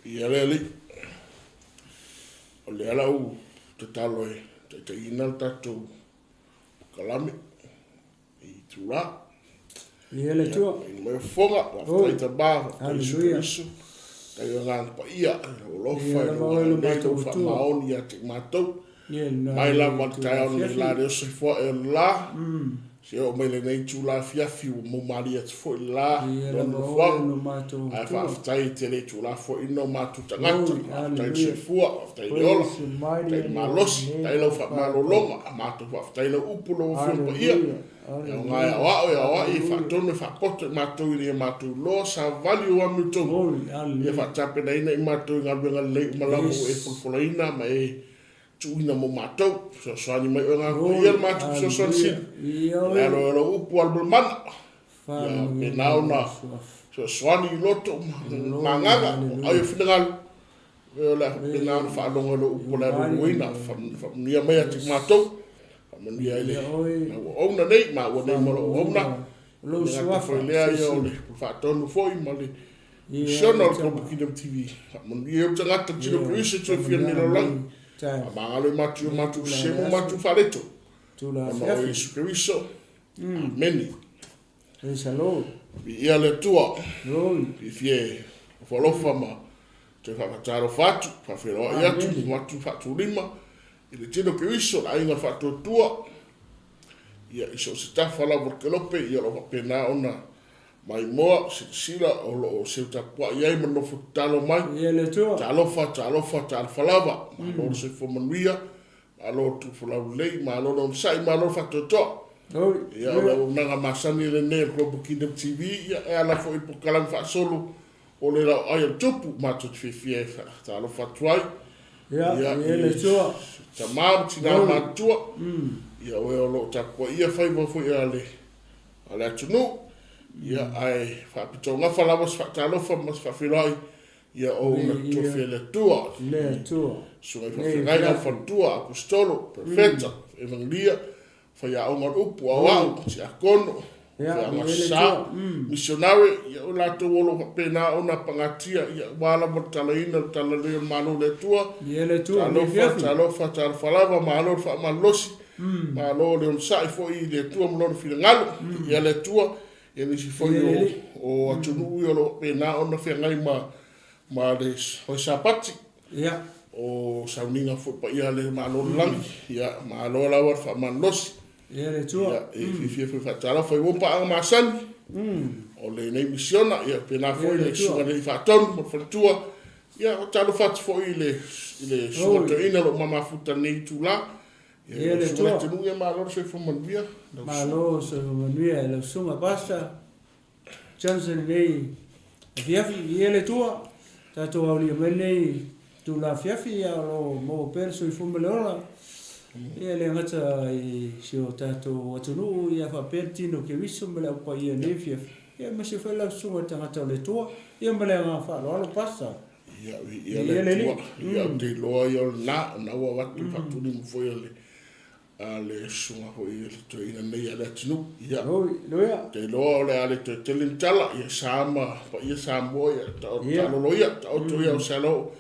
Ia le Alii, o lea lau tatalo e taitaiina le tatou polokalame i itula. Ia le Atua. Ia mai fofoga, faafetai Tama, faafetai Iesu Keriso, faafetai le Agaga Paia, lou alofa, lou agalelei, lou faamaoni ia te i matou. Mai lava le taeao nei la le oso ifo ae o le la, seia oo mai lenei itula afiafi ua maumalie atu foi le la, lona nofoaga. Ae faafetai e te le tuulafoaiina o matou tagata. Faafetai le soifua, faafetai le ola, faafetai le malosi, faafetai lau faamalologa, matou faafetai lau upu lau Afioga Paia. E aoga e aoao, e aoai, e faatonu, e faapoto i matou ina ia matou iloa savali o amiotonu. Ia faatapenaina i matou i galuega lelei uma lava ua e folafolaina ma e tuuina mo matou. Fesoasoani mai oe Agaga Paia le matou fesoasoani sili. I le alo o lau upu alumalumana. Ia faapena ona fesoasoani i loto ma agaga, o ai o finagalo. O le a faapena ona faalogo i lou upu o le a luluina. Faamanuia mai ia te matou. Faamanuia ai le auauna nei, maua nei ma lou auauna. Le gata foi lea ia o le faatonu foi ma le misiona o le Global Kingdom TV. Faamanuia ai ou tagata tino Keriso e toe fia nei lalolagi. Faamagalo i matou i o matou sese ma o matou faaleto. Ona o Iesu Keriso. Amene. Praise the Lord. Viia le Atua. Glory. Fiafia e alofa ma toe faafatalofa atu, faafeiloai atu, ma atu faatulima i le tino Keriso, le aiga faatuatua. Ia, i so o se tafa lava o le kelope, ia o lo o faapena ona maimoa, silasila, o lo o seu tapuai ai ma nofo tatalo mai. Viia le Atua. Talofa, talofa, talofa lava. Malo le soifua manuia. Malo le tuufolau lelei, malo le onosai, malo le faatoatoa. Ia, o le auaunaga masani lenei a le Global Kingdom TV, ia, e ala foi i le polokalame faasolo o le Laoai a le Tupu, matou te fiafia e faatalofa atu ai. Ia, ia le Atua. Tama ma tina matutua, ia, o e o lo o tapuaia faiva foi a le, a le atunuu, ia, ae faapitogafa lava se faatalofa ma se faafeiloai Ia ou na tofi e le Atua. Le Atua. Susuga i faafeagaiga, faletua, aposetolo, perofeta, evangelia, faiaoga o le upu, aoao, tiakono, feaga sa, missionary, ia o latou o lo o faapena ona pagatia, ia aua lava le talaina o le talalelei o le Malo o le Atua. Ia le Atua. Talofa, talofa, talofa lava, malo le faamalosi, malo le onosai foi i le Atua ma Lona finagalo. Ia le Atua, Ia nisi foi o atunuu ia o lo o faapena ona feagai ma le Sapati. Ia. O sauniga foi paia a le Malo o le Lagi. Ia, malo lava le faamalolosi. Ia le Atua. Ia, e fiafia foi e faatalofa i ua paaga masani o lenei misiona. Ia, faapena foi le Susuga i le Alii Faatonu ma le faletua. Ia, faatalofa atu foi i le Susuga Toeaina o lo o mamafuta i lenei itula. Ia le Atua. Atunuu ia malo le soifua manuia. Malo le soifua manuia i lau susuga Pastor Johnson i lenei afiafi. Ia le Atua, tatou aulia mai lenei itula afiafi ia o lo o maua pea le soifua ma le ola. Ia e le gata i si o tatou atunuu ia faapea le tino o Keriso ma le Au Paia i lenei afiafi. Ia aemaise foi lau susuga i le tagata o le Atua. Ia ma le agaga faaaloalo Pastor. Ia, viia le Atua. Ia, ou te iloa ia o lena, o lena ua avatu le faatulima foi a le, a le susuga foi i le toeaina nei a Leatinuu. Ia, ou te iloa o le a le toe tele ni tala, ia sa ma paia Samoa, ia taalolo ia, taoto ia o se alo.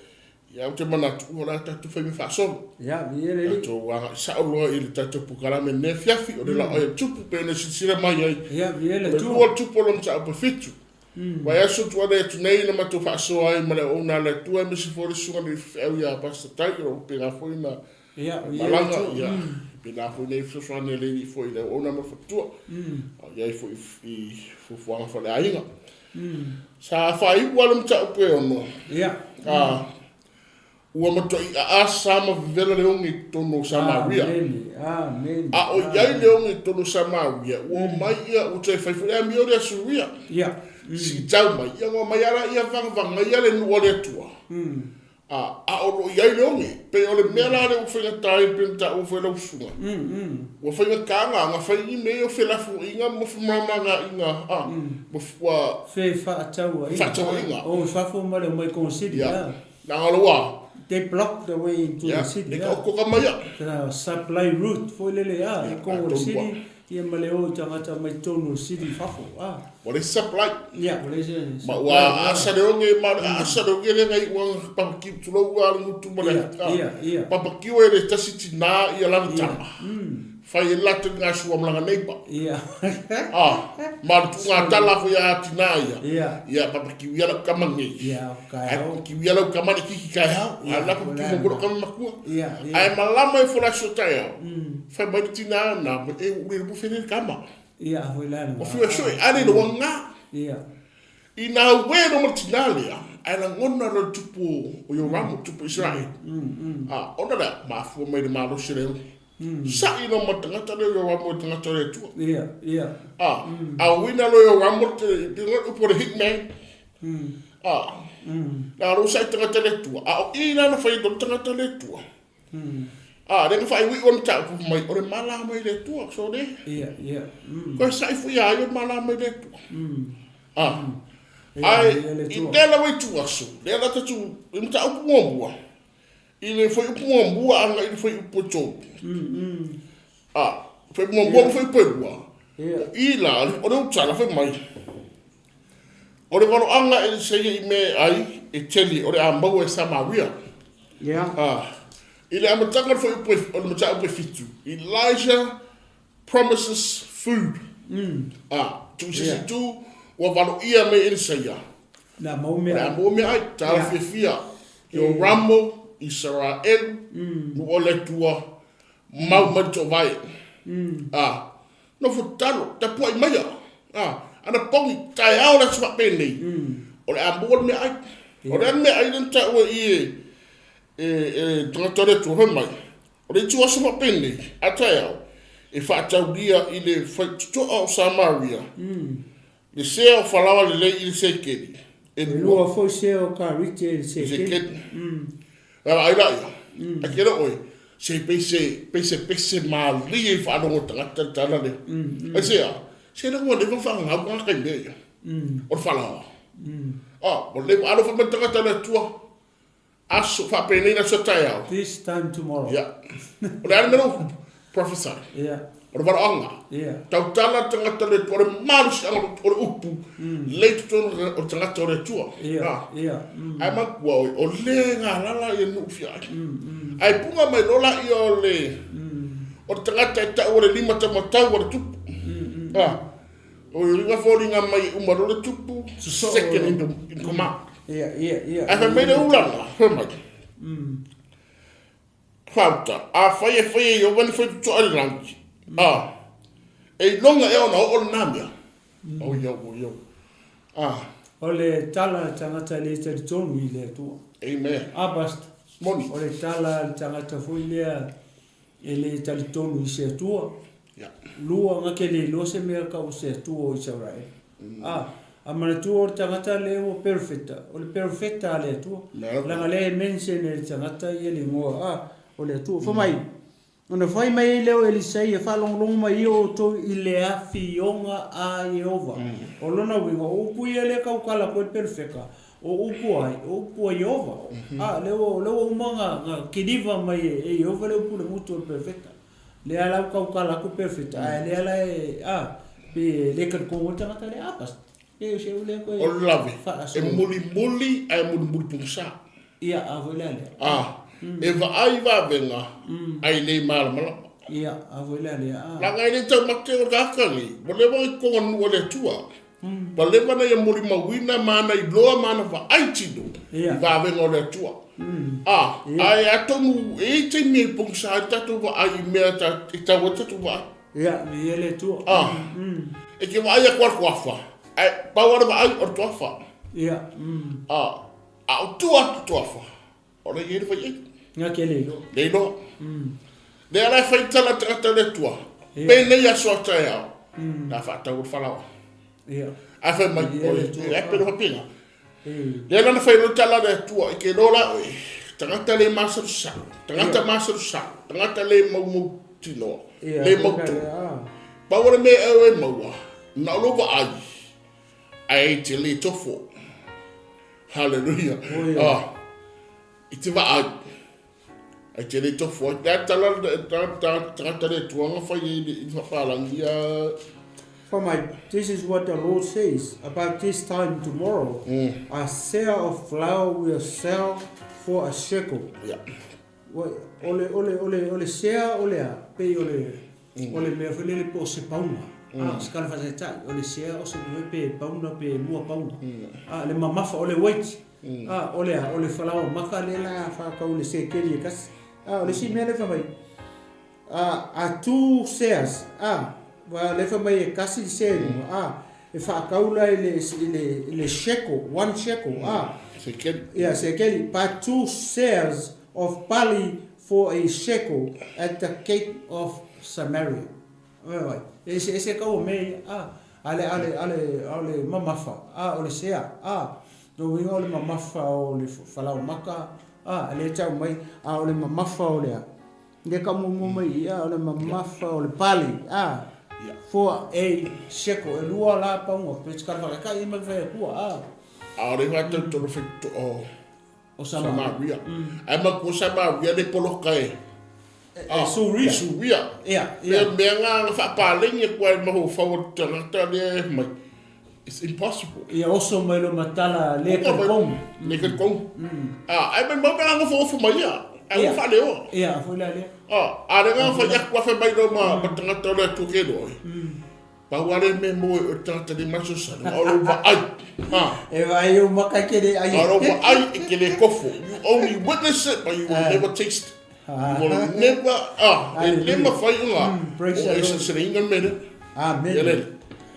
Ia, ou te manatu, o le a tatou fai mea faasolo. Ia, viia le Alii. Tatou agai sao loa i le tatou polokalame i lenei afiafi, o le laoai a le Tupu, pei ona e silasila mai ai. Ia, viia le Atua. O le lua o le Tupu o lona mataupu e fitu. Vaiaso tuanai atu nei na matou faasoa ai ma le auauna a le Atua aemaise foi le susuga nei faifeau ia Pastor Tai o lo o faapena foi na malaga ia faapena foi nei fesoasoani a le Alii foi i le auauna ma le faletua a o i ai foi i fuafuaga faaleaiga. Sa faaiu lava le mataupu e ono a Ua matuai aasa ma vevela le oge i totonu o Samaria. A o i ai le oge i totonu o Samaria, ua omai ia, ua toe fai foi le amio le Asuria. Siitau mai, ia ua omai lava lea vagavaga ia le nuu a le Atua, a o lo o i ai le oge. Pei o le mea la lea ua faigata ai, pei ona taua foi e lau susuga, ua faigata ona fai ni mea ia o felafoaiga ma femalamaaiga, ua. Fefaatauaiga. Fefaatauaiga. O i fafo ma le omai konesili. Leaga o lou They block the way into the city. E ka okoka mai a. The supply route foi lele a, e go le city. Ia ma le o i tagata mai totonu o le city i fafo, a. Ua leai se supply. Ia, ua leai se Ma ua aasa le oge, ma o le aasa le oge lea na iu ai papakiu, tulou lava le gutu ma le Ia, ia, ia. Papakiu e le tasi tina ia lana tama. Fai e latou i gasua ma lana neighbour. Ia. A, ma o le tuugatala foi a tina ia. Ia. Ia papakiu ia lau tama nei. Ia, o Ae kaeao. papakiu ia lau tama le kiki kaeao. Ia, Ae la papakiu mo lou tama matua. Ia, ia. Ae malama ifo le aso taeao. Fai mai le tina na, e ua le lopo fele le tama. Ia, a foi la Ua fiu e sue, a le loa ngā. Ia. I nā ue no ma le tina lea, ae lagona loa le tupu o Ioramo, tupu o Israeli. A, ona lea, mafua mai le malosi lea. Sa'i loa ma le tagata lea o Ioramo i le tagata o le Atua. Ia, ia. A, a uina loa Ioramo le, le upu o le hitman. A, na lou sa'i tagata le Atua. A o i la na fai le tagata le Atua. A, lea na faaiuiu ona mataupu mai, o le mala mai le Atua, so le. Ia, ia. Koe sa'i foi ia ai o le mala mai le Atua. A, ae, i lea lava itu aso, lea la tatu, i mataupu muamua, i le fuaiupu muamua agai i le fuaiupu e tolu. A, fuaiupu muamua ma fuaiupu e lua, o i la, o le utala fai mai, O le valoaga e Elisaia i mea e ai, e tele, o le a maua e Samaria. Yeah. A, i le amataga o le fuaiupu e, o le mataupu e fitu, Elijah promises food. A, tuu se isi itu, ua valoia mai e Elisaia. Le a maua mea ai. Le a maua mea ai. Tala fiafia, Ioramo, Isaraelu, nuu o le Atua, mau mai le toovae. A, Nofo tatalo, tapuai maia, a, ana pogi, taeao le aso faapenei, o le a maua le meaai. O le a le meaai lea na taua i i e, e, e tagata o le Atua, fai mai, o le itu aso faapenei, a taeao, e faataulia i le faitotoa o Samaria, le sea o falaoa lelei i le sekeli, e E lua foi sea o karite i le sekeli. Na vaai laia, ai ke le oe, se pei se, pei se pese malie i faalogo tagata le tala lea. Ai se a, se la ua leva whaangau ngā kai mea ia. O le falaoa. Ah, ua leva, alofa mai le tagata le Atua. Aso, faapenei le aso taeao. This time tomorrow. Ia. O le a le mea lea ua prophesy. Ia. O le valaoga. Ia. Tautala le tagata o le Atua, o le malosiaga o le upu, lea i totonu o le tagata o le Atua. Ia, ia. Ae manatua oe, o lea e galala ia nuu fia ai. Ae puga mai loa laia o le, o le tagata e tau o le lima taumatau o le tupu. O le uiga foliga mai e uma loa le tupu, second in, the, in command. Ia, ia, ia. Ae fai mai le ulaga, fai mai. Fauta, afai e fai e Ieova ni faitotoa i le lagi, a, e iloga ea ona oo lena mea? O iau, o iau. A. O le tala a le tagata e le talitonu i le Atua. Amen. A, Pastor. Moni. O le tala a le tagata foi lea e le talitonu i se Atua. Ia. Lua, na ke le iloa se mea kau o se Atua o Isaraele. A, a manatua o le tagata lea ua perofeta, o le perofeta a le Atua. Leaga lea e mention e le tagata ia le igoa, a, o le Atua. Fai mai, ona fai mai ai lea o Elisaia, faalogologo mai ia outou i le afioga a Ieova. O lona uiga, o upu ia lea e tautala atu ai le perofeta, O upu ai, o upu a Ieova. A, lea ua, lea ua uma ona, ona kiliva mai e, e Ieova le upu i le gutu o le perofeta. Lea la ua tautala atu le perofeta, ae lea la e, a, pe e le talitonu ai le tagata lea, a, pastor. Pe o se u lea koe O le lave, faasoa. e mulimuli ae mulimuli pogisa. Ia, a foi la lea. A, e vaai vavega, ae le malamalama. Ia, a foi la lea, a. Leaga e le taumate o le tagata nei, ua leva ona i totonu o le Atua. Ua leva ona ia molimauina ma ana iloa ma ana vaai tino i vavega o le Atua. A, ae atonu e i ai taimi e pogisa ai le tatou vaai i mea e tau ai le tatou vaai. Ia, viia le Atua. A, e te vaai atu lava i le toafa, ae pau lava le vaai o le toafa. Ia. A, a o tua atu le toafa, O le i ai le fai ai. Nga ke le iloa. Le iloa. Lea la e fai tala tagata o le Atua. Penei aso a taeao. Na faatau o le falaoa. Ia. Ae fai mai, oi, e pe loha pena. Lea la na fai loa tala le Atua, i ke loa la oe, tagata le masalosalo, tagata masalosalo, tagata le maumau tinoa, le mautu. Pau o le mea e oe maua, na o lou vaai, ae e te le tofo. Hallelujah. Ah, i te vaai. Ai te le tofu ai. Le tala tagata le tuanga fai i whapalangi ia. For my, this is what the Lord says, about this time tomorrow, a seah of flour will sell for a shekel. Yeah. O le, o le, o le, o le seah o le a, pei o le, o le mea foi lele po o se pauna. Ah, se kala faataitai, o le seah o se mea pe pauna pe lua pauna. Ah, le mamafa, o le weight. Ah, o le a, o le falaoa maka lea la faatau i le sekeli e tasi. Ah, o le isi mea lea fai mai, ah, a two seahs, ah, ua lea fai mai e tasi le sea i luga, ah, e faatau la i le, i le, i le shekel, one shekel, ah. Sekeli. Yeah, sekeli, but two seahs of barley for a shekel at the gate of Samaria. Oi, e eseese kau o mea ia, a, a le, a le, a le, a o le mamafa, a, o le sea, a, lona uiga o le mamafa o le falaomaka, a, lea e tau mai, a o le mamafa o le a, lea ka muamua mai i i, a, o le mamafa o le barley, a, for a shekel, e lua la pauga, pe te kala whakaikai ma le whai atua, a. A o le wha tau tolo whai o O Samaria. Samaria. Ai ma ko Samaria le poloka e. E Suria. Suria. Ia, ia. Le mea ngā nga whaapālengi e kua e maho whau tangata le e mai. It's impossible. Ia oso mai lo matala le ka kong. Le ka kong. Ah, ai mai mau mea ngā whaofu mai ia. Ai Ia. wha leoa. Ia, foi la lea. Ah, a le ngā whai aku whai mai lo ma tangata o le atu ke roa. Pau ale me moe o tangata le maso sa o lo vaai. Ha. E vai o maka ke le ai. O lo vaai e ke le kofo. You only witness it but you will never taste it. You will never ah e le mawhai o ngā. Praise O the e Lord. sa sere inga mene. Amen. Ia lele.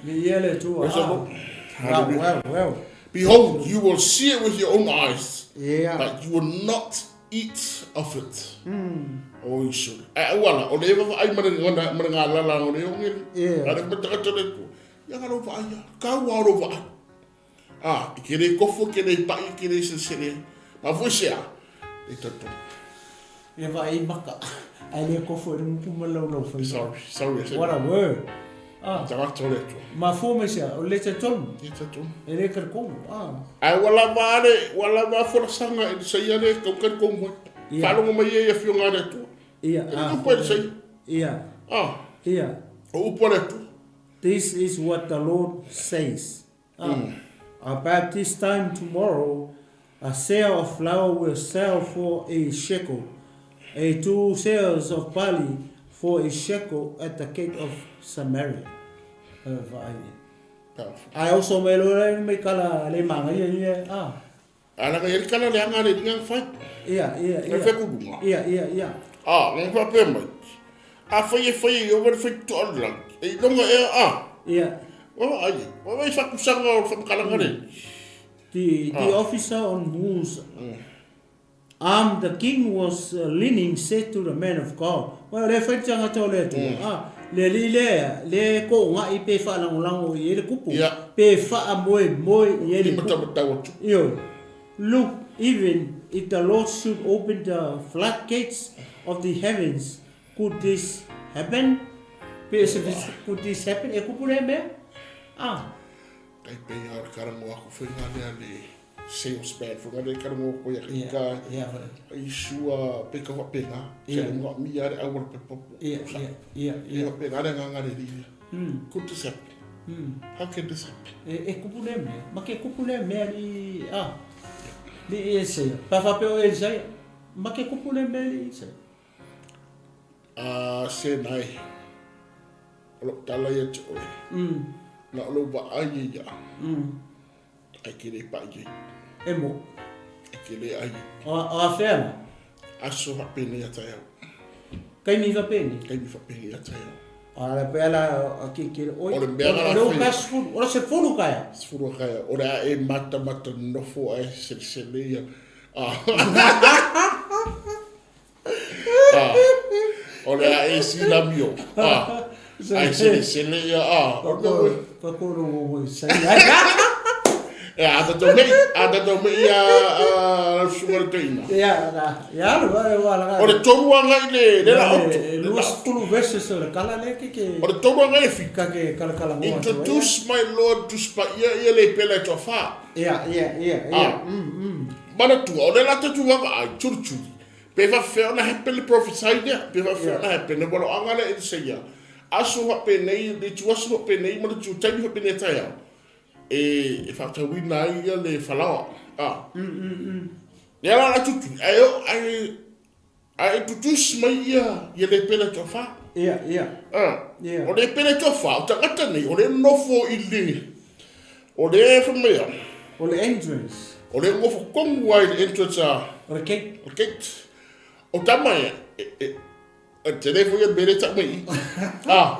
Ia le tua. Praise the Lord. Wow, Hallelujah. wow, wow. Behold, you will see it with your own eyes, Yeah. but you will not eat of it. O iso. A uala, o le eva ai mana ngona mana ngā lala o le ongeli. Yeah. A le mataka le ku. Ia ka lo vaai ia. Ka ua lo vaai. Ah, i ke le kofo, ke le pai, ke le sesele. Ma fo se a. E tato. E vai maka. Ai le kofo e muku malau lau whai. Sorry, sorry. I said- What a word. Ah, Tagata o le atua. ma fua mai sea, o le te tonu. E tato. E le kare kongu. Ah. Ai wala va le, wala va folasaga i le saia le kaukali kou mai. Ia. Faalogo mai ai afioga a le Atua. Ia, E le ah. upu ai le saia. Ia, Ah, ia. o upu a le Atua. This is what the Lord says. Ah, About this time tomorrow, a seah of flour will sell for a shekel, a 2 seahs of barley for a shekel at the gate of Samaria. Eh, vaai. Powerful. Ai oso mai lo le mai kala le manga ia ia. Ah, Ala ka iari kala le anga le linga fai. ia ia Le ia. fai kulunga. Ia ia ia. Ah, ngā whapea mai. A whai e whai e o wale whai toa le langi. E longa e a. Ia. Wa ai. Wa wai whakusanga o whamakalanga le. The officer on whose arm the king was leaning said to the man of God, Well, le whai tanga tau le atua. Ah, le li le, le ko ngā i pe wha lango lango i ele kupu. Ia. Pe wha moe moe i ele I kupu. matamatau atu. Io, look, even if the Lord should open the floodgates of the heavens, could this happen? Pe se could this happen? E kupu le mea? Ah, Kai pe ia o karango aku whai ngā lea le salesman. Whai ngā lea karango ko ia ia, ka ia, i sua pe ka whapenga. Ia. Se ngā mi are awara pe popo. ia, ia, ia, Ia ia. whapenga le ngā ngā le ria. Could this happen? How can this happen? E kupu le mea. Ma ke kupu le mea li, ah, li e se. Pa whape o e se. Ma ke kupu le mea li se. A se nai. O lo tala ia te oe. Na o lo wa ai ia. Ai ke le pa ia. E mo. Ai ke le ai. O a whea. Aso whapene ia tai au. Kai mi whapene. Kai mi whapene ia tai au. A le pe ala a ki ki oi. O le mea ngā O le o whai. ka sefulu. O le sefulu kaya. Sefulu kaya. O le a e mata mata nofo ai sele sele ia. Ah. Ah. O le a e sila mio. Ah. Ai sele sele ia. Ah. O le Ko ko ko ro mo sa ia. E a tatou mei, a tatou mei a la suga le toina. Ia na. Ia ro wa wa la. O le tolu anga i le le la oto. E lua sefulu verses o le kala le ke ke. O le tolu anga e fi. Ka ke kala kala ngoa. Introduce my Lord to spa ia ia le pele to fa. Ia ia ia ia. Ah. Mana tua, o le la tatu wava ai, churi churi. Pe faapefea ona happen le prophesy lea? Pe faapefea ona happen le waloaga lea i le ia? Aso faapenei, le ituaso faapenei ma le itu taimi faapenei a taeao, e faatauina ai ia le falaoa. Ah. Lea la la tutu, ae o, ae, ae introduce mai ia, ia le pele toafa. Ia, ia. Ah. O le pele toafa, o tagata nei, o le nofo i le, o le fai mai a. O le entrance. O le nofo tonu ai le entrance a. O le gate. O le gate. O tama ia, e, e, e tele foi ia mea lea e tau mai i. Ah.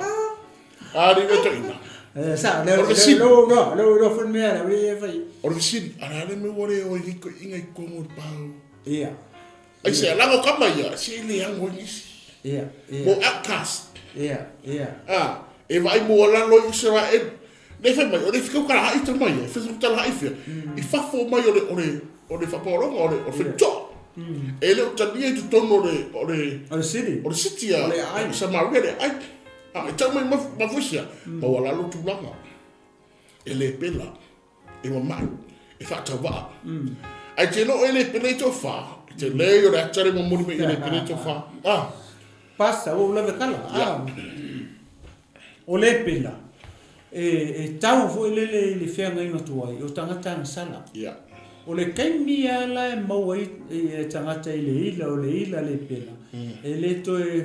Ah, le mea toeaina. Eh, sa, le, le, le, le, le, le, foi mea, le, le, fai. O le fesili, a le a le mea ua le o ai nei toeaiina i totonu o le pau? Ia. Aisea, leaga o tama ia, se e le ano ai nisi. Ia, ia. Mo outcast. Ia, ia. Ah, e vaai maualalo ai Iseraeli. Lea fai mai, o le fekau tala hai tama ia, fekau tala hai fea, i fafo mai o le, o le, o le faapaologa, o le, o le feletoa. E le o talia i totonu o le, o le, O le city. O le city a, O le aai. Samaria le aai. Ah, e tau mai mafuisia, maualalo tulaga. E le pela, e mamae, e faatauvaa. Ae te iloa e le pela i tofa, e te lei o le ata le momoli mai e le pela i tofa. Ah. Pasa, ua ou lave kala. Ah. O le pela, e tau foi lele i le feagaiga tuai, o tagata agasala. O le taimi lava la e maua ai e tagata i le ila, o le ila le pela, e le toe,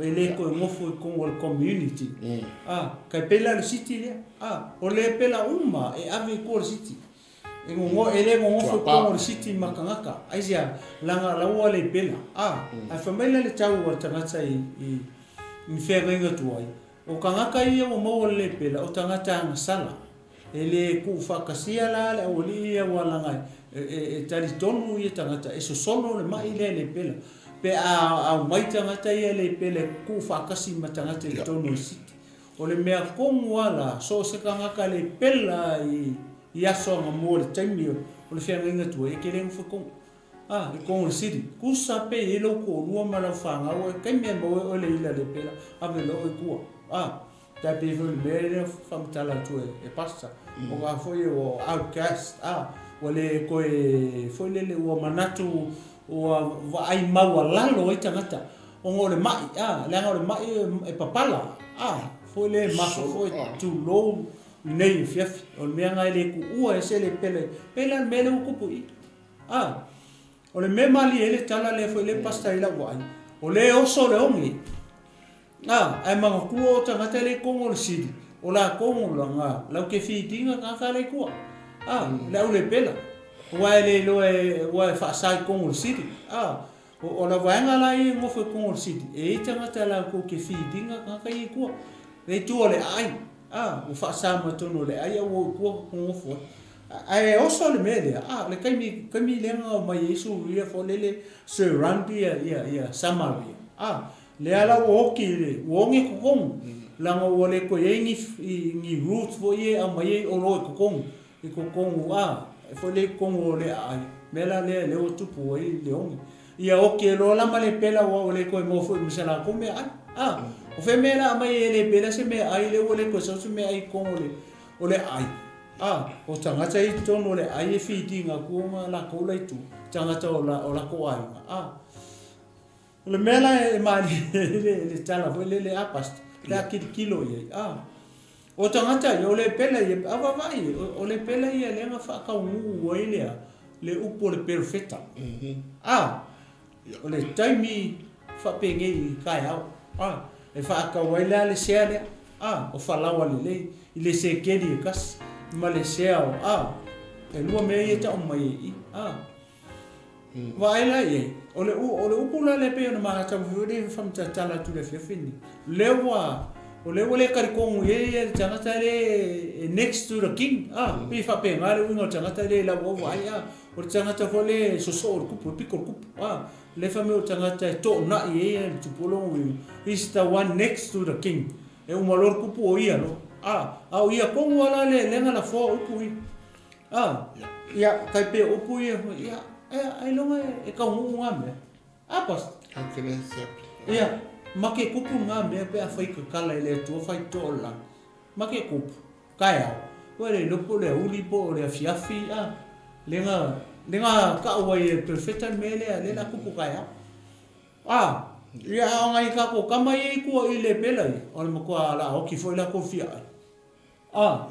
e le toe nofo i totonu o le community. A, tai pei la o le city lea. A, o le pela uma e ave i tua o le city. E gogo, e le nonofo i totonu o le city ma tagata. Aisea? Leaga la ua le pela. A, ae fai mai la le tau a le tagata i, i, i feagaiga tuai, o tagata ia ua maua le le pela, o tagata agasala. E le tuufaatasia la le aualii ia aua leaga e, e, e talitonu ia tagata e sosolo le mai lea le pela. Pe a aumai tagata ia le pela e tuufaatasi ma tagata i totonu o le city. O le mea tonu lava la, so o se tagata le pela i, i aso anamua i le taimi o le feagaiga tuai, e tele nofo i tonu. A, i tonu o le city. Tusa pe i ai lou toalua ma lau fanau, e taimi e maua ai oe le ila le pela, ave loa oe i tua. A, tai pei foi o le mea lea faamatala atu e, e Pastor. O ka foi ua outcast, a, ua le toe foi lele, ua manatu, ua vaai maualalo ai tagata. Ona o le maʻi, a, leaga o le maʻi e papala, a, foi lea e mafa foi, tulou lenei afiafi. O le mea lena e le tuua e se le pele, pei la le mea lea ua tupu i i. A, o le mea malie ai le tala lea foi lea Pastor i lau vaai, o lea e oso le oge, a, ae manatua o tagata lea i totonu o le city, o latou na lau ke feed ina tagata la i tua, a, le au le pela, aua e le iloa e, aua e faasa i totonu o le city, a. O la vaega la ia e nofo i totonu o le city, e i ai tagata latou te feed ina tagata ia i tua. Le i tua o le aai, a, ua faasa mai totonu o le aai a ua o i tua nonofo ai. Ae oso le mea lea, a, o le taimi, taimi lea na omai ai Suria foi lele surround ia, ia, ia Samaria, a, lea la ua oti i le, ua oge totonu, leaga ua le toe i ai ni, ni roots foi ia e aumai ai olo i totonu. I totonu, a, e foi lea i totonu o le aai, mea la lea lea ua tupu ai le oge. Ia oki e loa la ma le pela aua ua le toe maua foi ma se latou meaai. A, o fea mea la aumai e le pela se meaai lea ua le toe sau se meaai i totonu o le, o le aai. A, o tagata ia i totonu o le aai e feeding atu ona latou la i tua, tagata o la, o latou aiga. A, o le mea la e malie ai le, le tala foi lele a Pastor, pe a tilotilo i ai, a, O tagata ia, o le pele ia, a vaavaai, o le pele ia lea na faataunuu ai le, le upu o le perofeta. A, o le taimi faapenei i taeao, a, e faatau ai la le sea lea, a, o falaoa lelei, i le sekeli e tasi, ma le sea o, a, e lua mea ia e tau mai ai i i, a. Vaai la i ai, o le, o le upu la lea pei ona matau foi lea faamatala atu i le afiafi lenei, lea ua, o lea ua le talitonu i ai le tagata lea e next to the king, a, pei e faapena le uiga o le tagata lea i lau au vaai, a, o le tagata foi lea e sosoo i le tupu, e piko i le tupu, a, lea fai mai o le tagata e toonai ai le tupu, o lona uiga, he is the one next to the king, e uma loa le tupu o ia loa, a, a o ia tonu lava la lea, lea na lafoa upu ia. A, ia, tai pei o upu ia, ia, e, ailoga e taunuu ngā mea. A, Pastor? How can it happen? Ia, ma ke kupu ngā mea pe a whai kakala i le Atua whai to o langi. Ma ke kupu, kaeao, koe le iloa po o le auli po o le afiafi, a, le nga, le nga ka'au ai e le perofeta le mea lea, lea la kupu kaeao. A, ia a o nai kākou kama ia i tua i le pela ia, o le matua la oki foi lākou fia ai. A,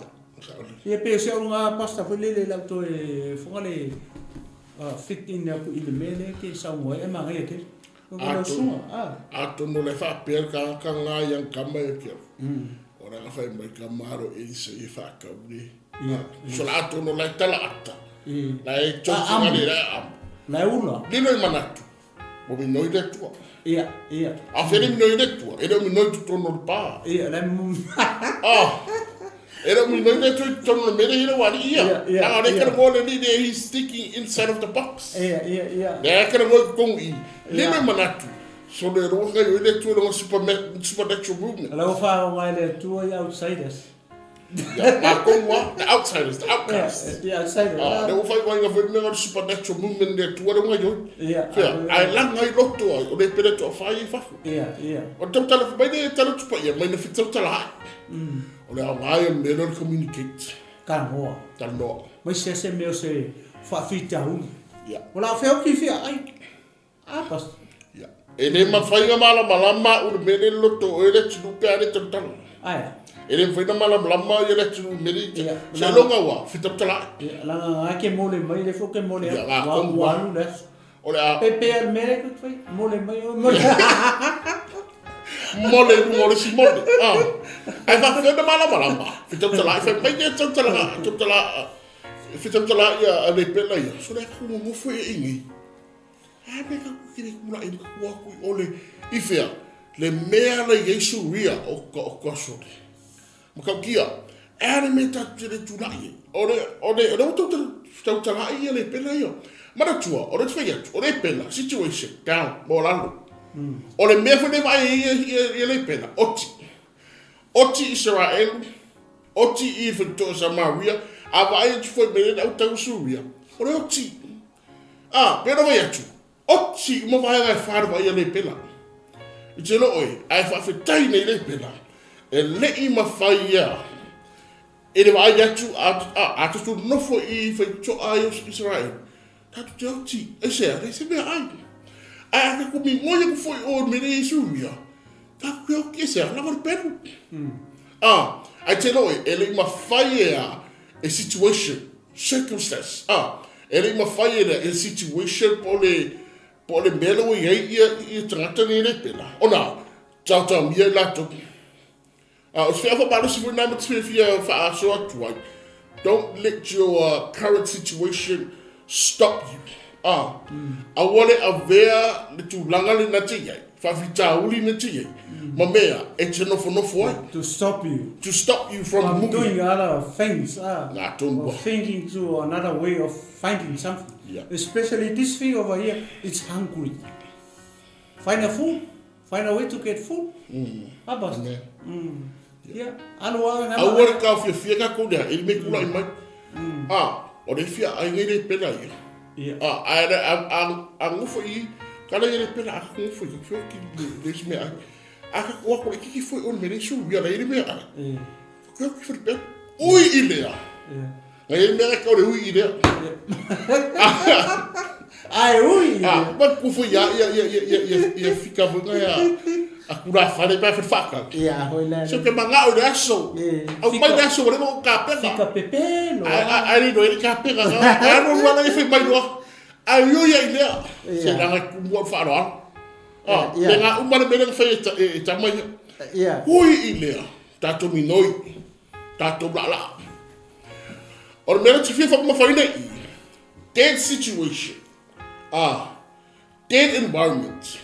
ia pe se au ngā pasta foi lele lau toe fonga le fit in aku i le mea lea ke saunoa ai e manaia tele. Atonu o le faapea le tagata lena i ana tama ia te au. O le aga fai mai tama alo e se e faatau le. So la atonu o la e tala ata. La e tau le la e amo. La e ula. Lilo i manatu. Mo minoi le Atua. Ia, ia. A fele minoi le Atua, e le o minoi totonu o le pa. Ia, la mu. Ah. E le o minoi le Atua i totonu o le mele hira wali ia. Ia, ia. Nanga o le kere mo le li le he's sticking inside of the box. Ia, ia, ia. Le kere mo i kongu i. Lilo i manatu. So le roa kai o le Atua longa supernatural movement. La ua whaonga e le Atua i outsiders. Ia, mākou a, the outsiders, the outcasts. Yeah, the outsiders. Ah, le ua whai wainga foi mea le supernatural movement le Atua le unga ioi. Ia. Fea, ae langa i loto ai, o le pere toa whai i fafo. Ia, ia. O te tautala mai le tala tupa ia, mai na whitautala ai. O le ao ngai o le mea lea o le communicate. Talanoa. Talanoa. Mai se se mea o se whaafitauli. Ia. O la whea ki whia ai. Ah, pas. Ia. E le mafai na malamalama u le mea le loto o le atunuu pe a le tautala. Ae. E le mafai na malamalama ia le atunuu mele i Ia. Se longa ua, fitautala ai. Ia, langa nga ke mole mai le fo ke mole Ia, nga ua kongu ua wa. alu le aso. O le a Pe pe al mele ku fai mole mai o mole. mole i luga o le isi mole. Ah. Ae faafefea na malamalama. Fitautala ai, fai mai le tautala, tautala, fitautala ia a le pela ia. So le aku nofo ia i nei. A me ka kukiri kula i ka kua kui ole i whea, le mea le i Suria o ka o ka sole. Ma kau kia, e are me tātou te le tūlai e. O le, o le, o le tau tau talai ia le pela ia. Manatua, o le te whai atu, o le pela, situation, down, mo lalo. O le mea whai vai ia, ia, ia le pela, oti. Oti Israel, oti i whantoa Samaria, a vai atu foi me le au tau Suria. O le oti. A, pena vai atu, oti uma vaega e whārawa ia le pela. I te loo e, ae whaawhetai nei le pela, e lei mawhai ia, e le vaai atu a, a, a tatu nofo i whaitoa ai o Israel. Tatu te oti, e sea, le se mea ai. Ae a ka kumi ngoi aku foi o me le Isuria, taku ke oti e sea, lava le pelu. A, ai te loo e, e lei mawhai e a, e situation, circumstance, a, e le i mawhai e lea, e situation po o le, po o le mea lea ua i ai ia, ia tagata nei le pela. Ona, taotaomia i latou. A, o se whea whamalosi foi nā ma te whiawhia whaaso atu ai. Don't let your current situation stop you. A, aua le avea le tulaga lena te i ai, whaafitauli na te i ai, ma mea e te nofonofo ai. To stop you. To stop you from From moving. doing other things. Ngā tonu Or wa. thinking to another way of finding something. Yeah. Especially this thing over here, it's hungry. Find a food, find a way to get food. Abas. Amen. Yeah. Alu au ngā Aua le kāwhiawhia ka kau lea, e le me kula i mai. A, o le fia ai ngai le pela ia. Yeah. A, a, a, a, a ngofo i, ka le le pela a ka ngofo i, ka whio ki le, le si mea ai. A ka kua kore kiki foi o le me le su, ia le le mea ai. Yeah. Ka ki whiri pela. Ui i lea. Yeah. Ngai le mea ka o le ui i lea. Ai ui. A, ma ku foi ia, ia, ia, ia, ia, ia, ia fika foi ngai a, a kura whare pā whiri whakau. Yeah, hoi la. So ke mangao i le aso. Yeah. Au mai le aso, wale mo ka peka. Fika pepelo. Ai, ai, ai rino e ka peka. Ai no wala i whai mai noa. Ai io ia i lea. Se Yeah. ranga kumua o wharoaro. Ah, Yeah. me ngā umare me renga whai e, ta, e, e tama ia. Yeah. Hui i lea. Tātou minoi. Tātou la la. O le mea te whia whakamawhai nei. Dead situation. Ah, dead environment.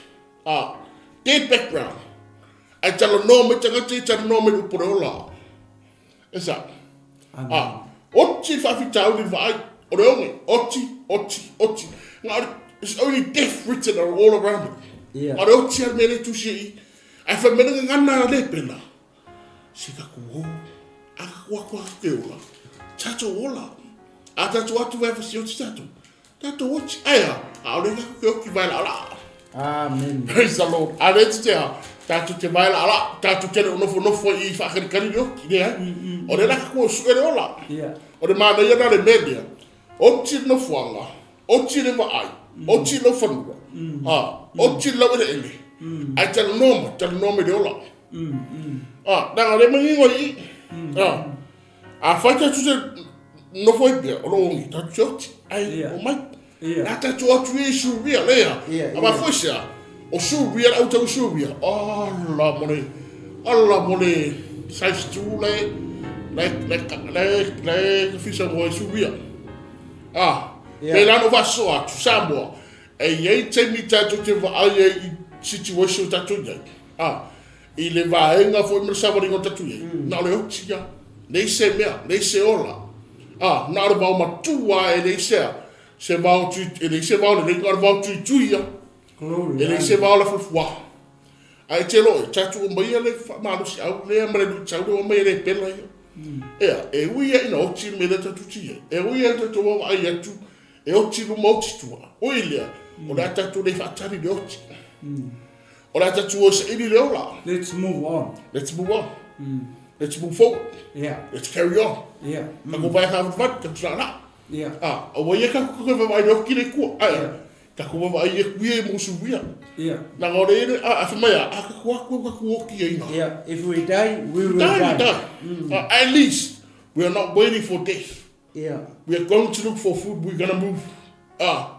Ah, dead background. Ai tala noa mai tangata i tala noa mai upore o la. E sa. Ah, oti whaafitauli vaai. O le onge. Oti, oti, oti. Ngā ori, it's only death written all around it. Yeah. Ngā ori oti al mele tusi i. Ai whamena ngā ngana le pela. Se ka ku o. A ka kua kua ke ola. Tātou ola. A tātou atu vai whasi oti tātou. Tātou oti. Aia, a ore ka ke oki vai la la. Amen. Praise the Lord. A re te tea, tātou te vai la la, tātou te reo nofo nofo i whakarikari le oki, ne ai? O re raka kua su ere ola. Yeah. O re māna ia nā le melia. Oti le nofoanga, oti le vaai, oti le whanua. Oti le laueleele, ae talanoa mai, talanoa mai i le ola. Leaga o lea e manino i i. Afai tatou te nofo ai pea, o lo o ogi, tatou te oti, ae omai. La tatou o atu ia i Suria, lea. A mafua i se a? O Suria, le au tau i Suria, ala mo le, ala mo le size 2 le, le, le, le, le kafisa mo i Suria. Ah, pe la no vasoa atu, Samoa, e i ai taimi tatou te vaai ai i situation tatou i ai. Ah, i le vaega foi ma le savaliga o tatou i ai, na o le oti ia. Leai se mea, leai se ola. A, na o le vao matua e leai se, se vao tui, e leai se vao lelei, na o le vao tuitui ia. Glory. E leai se vao lafuafuaha. Ae te loe, tatou aumaia le faamalosiau lea ma le luitau lea ua aumai e le pela ia. Ea, e ui ia ina oti le mea lea tatou te i ai. E ui ia ina tatou vaavaai atu e oti luma oti tua. Ui lea, o le a tatou le faatali i le oti. O le a tatou o e saili le ola. Let's move on. Let's move on. Let's move forward. Let's carry on. Takou vae faavativati, tatou laalaa. Ah, aua ia tatou toe vaavaai i le oti le i tua. Ae, tatou vaavaai i atu ia i Mosuia. Leaga o le, a fai mai a, a tatou atu e tatou oti ai ina. Yeah. If we die, we will die. Die. We die. At least, we are not waiting for death. Yeah. We are going to look for food, we're gonna move. Ah.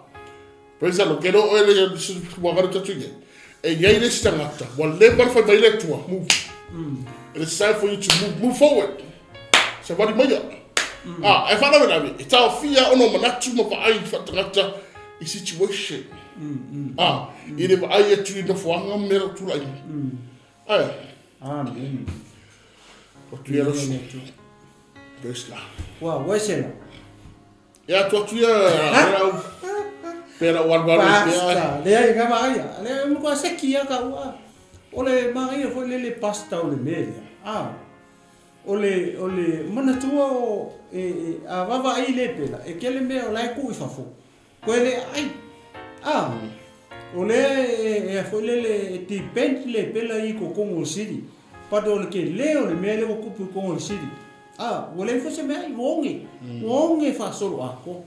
Praise the Lord. Ke no oe le ua galu tatu ia. E iai le isi tangata, ua leva ona fai mai le Atua, move. It is time for you to move, move forward. Savali maia. Ah, e faalavelave, e taofia ona o manatu ma vaai faatangata i situation. Ah, i le vaai atu i nofoaga ma mea o tulai mai. Ae. Amen. O tu ia loso. Praise God. Ua, ua se la. Ia atu atu ia pera u pera u alu alu i pea. Pasta. Leai nga vaai a. Leai mo ka seki ia ka ua. O le manaia foi lele pasta o le mea lea. A. O le o le manatua o e, e a vaavaai le pela e kele mea o la e ku i fafo. Koe le ai. A. O lea e e foi lele e depend le pela i ko Kongo City. But o le kele o le mea le ua kupu i Kongo City. A, ua leai foi se mea ai, ua oge. Ua oge faasolo atoa.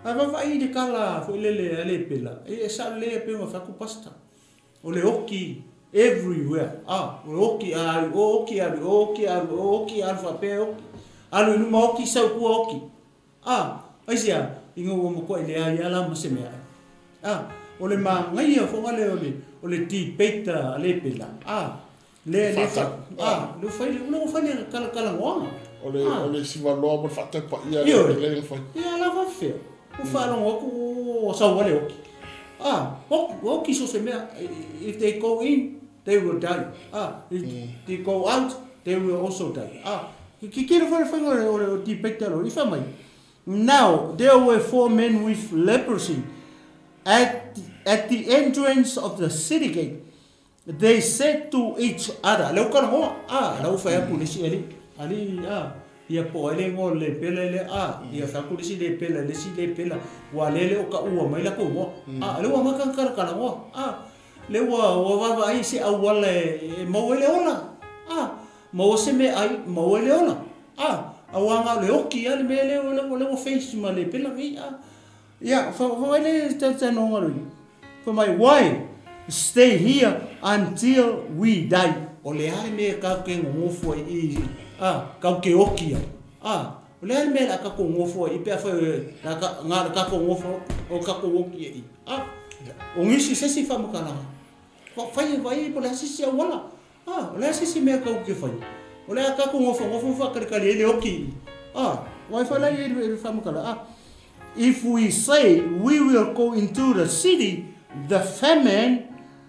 Ae vaavaai i le kala foi lele a le pela, e sao lelei a pei ona fai atu Pastor. O le oki everywhere. A, o le oki a alu i o oki, alu i o oki, alu i o oki, alu faapea e oki. Alu i luma oki, sau i tua oki. A, aisea, ina ua matuai leai lava la ma se mea ai. A, o le manaia foi lea o le, o le debate a le pela. A, Le, le, fa, a, le fai le, le fai le kala kala ngoanga. O le, o le sivaloa mo le faataupaia le le le fai. Ia la fa fea. O faalogo atu o sau ale oki. Ah, oki, oki so se mea. If they go in, they will die. Ah, if they go out, they will also die. Ah, ki ki le fai fai o le debate lo i fa mai. Now, there were four men with leprosy at the entrance of the city gate. They said to each other, lea ua talanoa, a, la ua fai atu le isi alii, alii, a, ia po o ai le igoa o le lepela lea, a, ia fai atu le isi lepela i le isi lepela, ua lea le o taua mai latou igoa, a, lea ua amata ona talatalanoa, a, lea ua, ua vaavaai i se auala e maua ai le ola, a, maua se meaai, maua ai le ola, a, aua na o le oti lava le mea lea, lea ua face ma lepela nei, a. Ia, fai le talanoaga lea. Fai mai, why stay here until we die? O le a le mea tatou te nonofo ai i, a, tatou te oti ai? A, o le a le mea o le a tatou nonofo ai i pe afai na o le tatou nonofo o tatou oti ai i? A, o nisi se isi faamatalaga. Fai e vai po o le a se isi auala. A, o le a se isi mea tatou te fai? O le a tatou nofonofo ma faatalitali ai le oti i? A, aua e fai la i le faamatalaga. A, If we say we will go into the city, the famine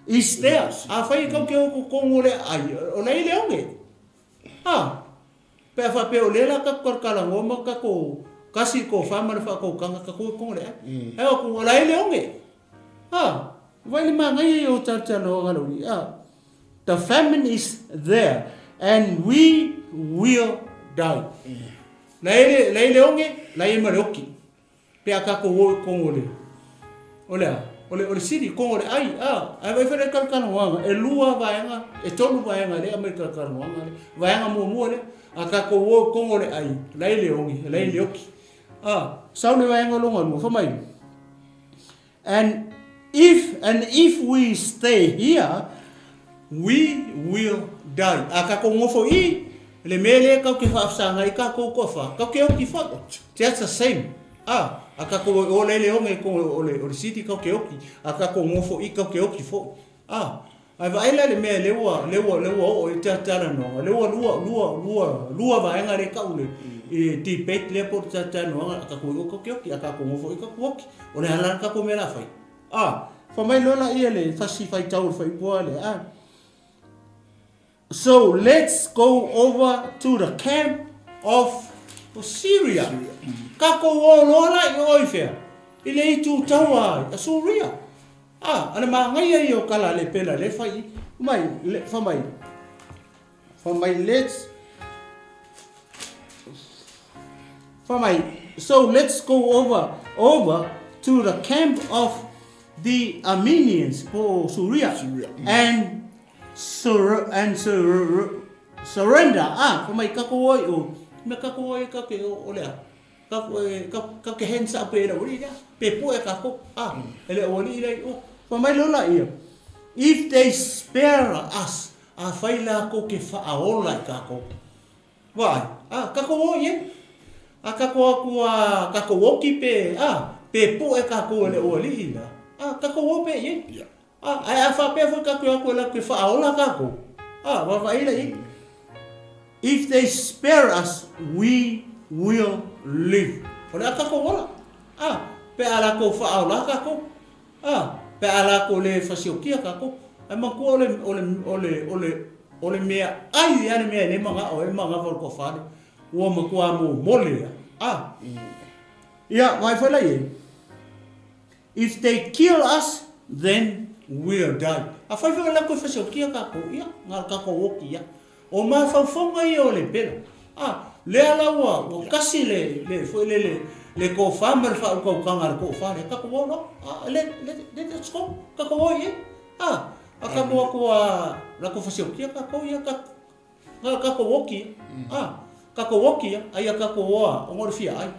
is there. Afai e tau te o totonu o le aai, o la e le oge. A, pe a faapea o lea la tatou talatalanoa ma tatou kasi i tofa ma le faatautaga tatou o totonu o le aai. Ae o atu, o la e le oge. A, vai le manaia ia o talatalanoaga lauli. A, the famine is there and we will die. La e le oge, la e ma le oki. Pe a tatou o i totonu o le, o le a? O le, o le city, totonu o le ai, a, ae vaai foi la i talatalanoaga, e lua vaega, e tolu vaega lea e aumai i le talatalanoaga lea. Vaega muamua lea, a tatou o i totonu o le ai, la e le oge, la e le oki. A, sau le vaega lona lua, fai mai, and. If and if we stay here, we will die. A kakou ngofo i le mea lea kau ke faafesagai ai kakou koafa, kau ke oki foi. Just the same. A, a kakou e ola i le oge ko o le, o le city kau ke oki. A kakou ngofo i kau ke oki foi. A, ae vaai la le mea lea ua, lea ua, lea ua oo i le talanoaga, lea ua lua, lua, lua, lua vaega lea e tau le, i le debate lea po o le talanoaga, a tatou i o tatou te oki, a tatou nofo i tatou oki. O le a la le tatou mea o le a fai? A, fai mai loa laia le fasi faitau o le fuaiupu lava lea, a. So let's go over to the camp of Syria. Tatou o loa la i o i fea? I le itu taua a Suria. A, a le manaia ia o tala a le pela le fai mai, le, fa mai, fa mai let's, fa mai, so let's go over, over to the camp of the Armenians po o Suria, Syria. And Sur and sur surrender a fa mai kakou ai o me kakou ai ka ke o le a ka ka ka ke hands up e le ia pe po e kakou a e le o li le o fa mai lo la ia if they spare us a fai la ko ke fa a ola i kakou Vaai, a, kakou o ia. A kakou aku a kakou oki pe, a, pe poe kakou e le ualii la. A, kakou o pe ia. Yeah. A, ae a faapea foi kakou aku e lakou ke whaaola kakou. A, vaavaai la ia. If they spare us, we will live. O le a kakou ola. A, pe a lakou whaaola kakou. A, pe a lakou le fasiokia kakou, ae matua o le, o le, o le, o le, o le mea ai ia le mea e le manao ai manava o le toafale, ua matua momole ia. A, ia, vaai foi la i ai, If they kill us, then we'll die. Afai foi o lakou e fasiokia kakou, ia, na o kakou oki ia. O mafaufauga ia o le pela. A, lea la ua, ua kasi le, le, foi lele, le tofa ma le faautautaga a le tofa lea, tatou o loa, a, let, let, let us go, tatou o i ai. A, a tatou atu a, latou fasiokia tatou ia, ta, na o tatou oki ia. A, tatou oki ia, a ia tatou o a, ona o le fia ai,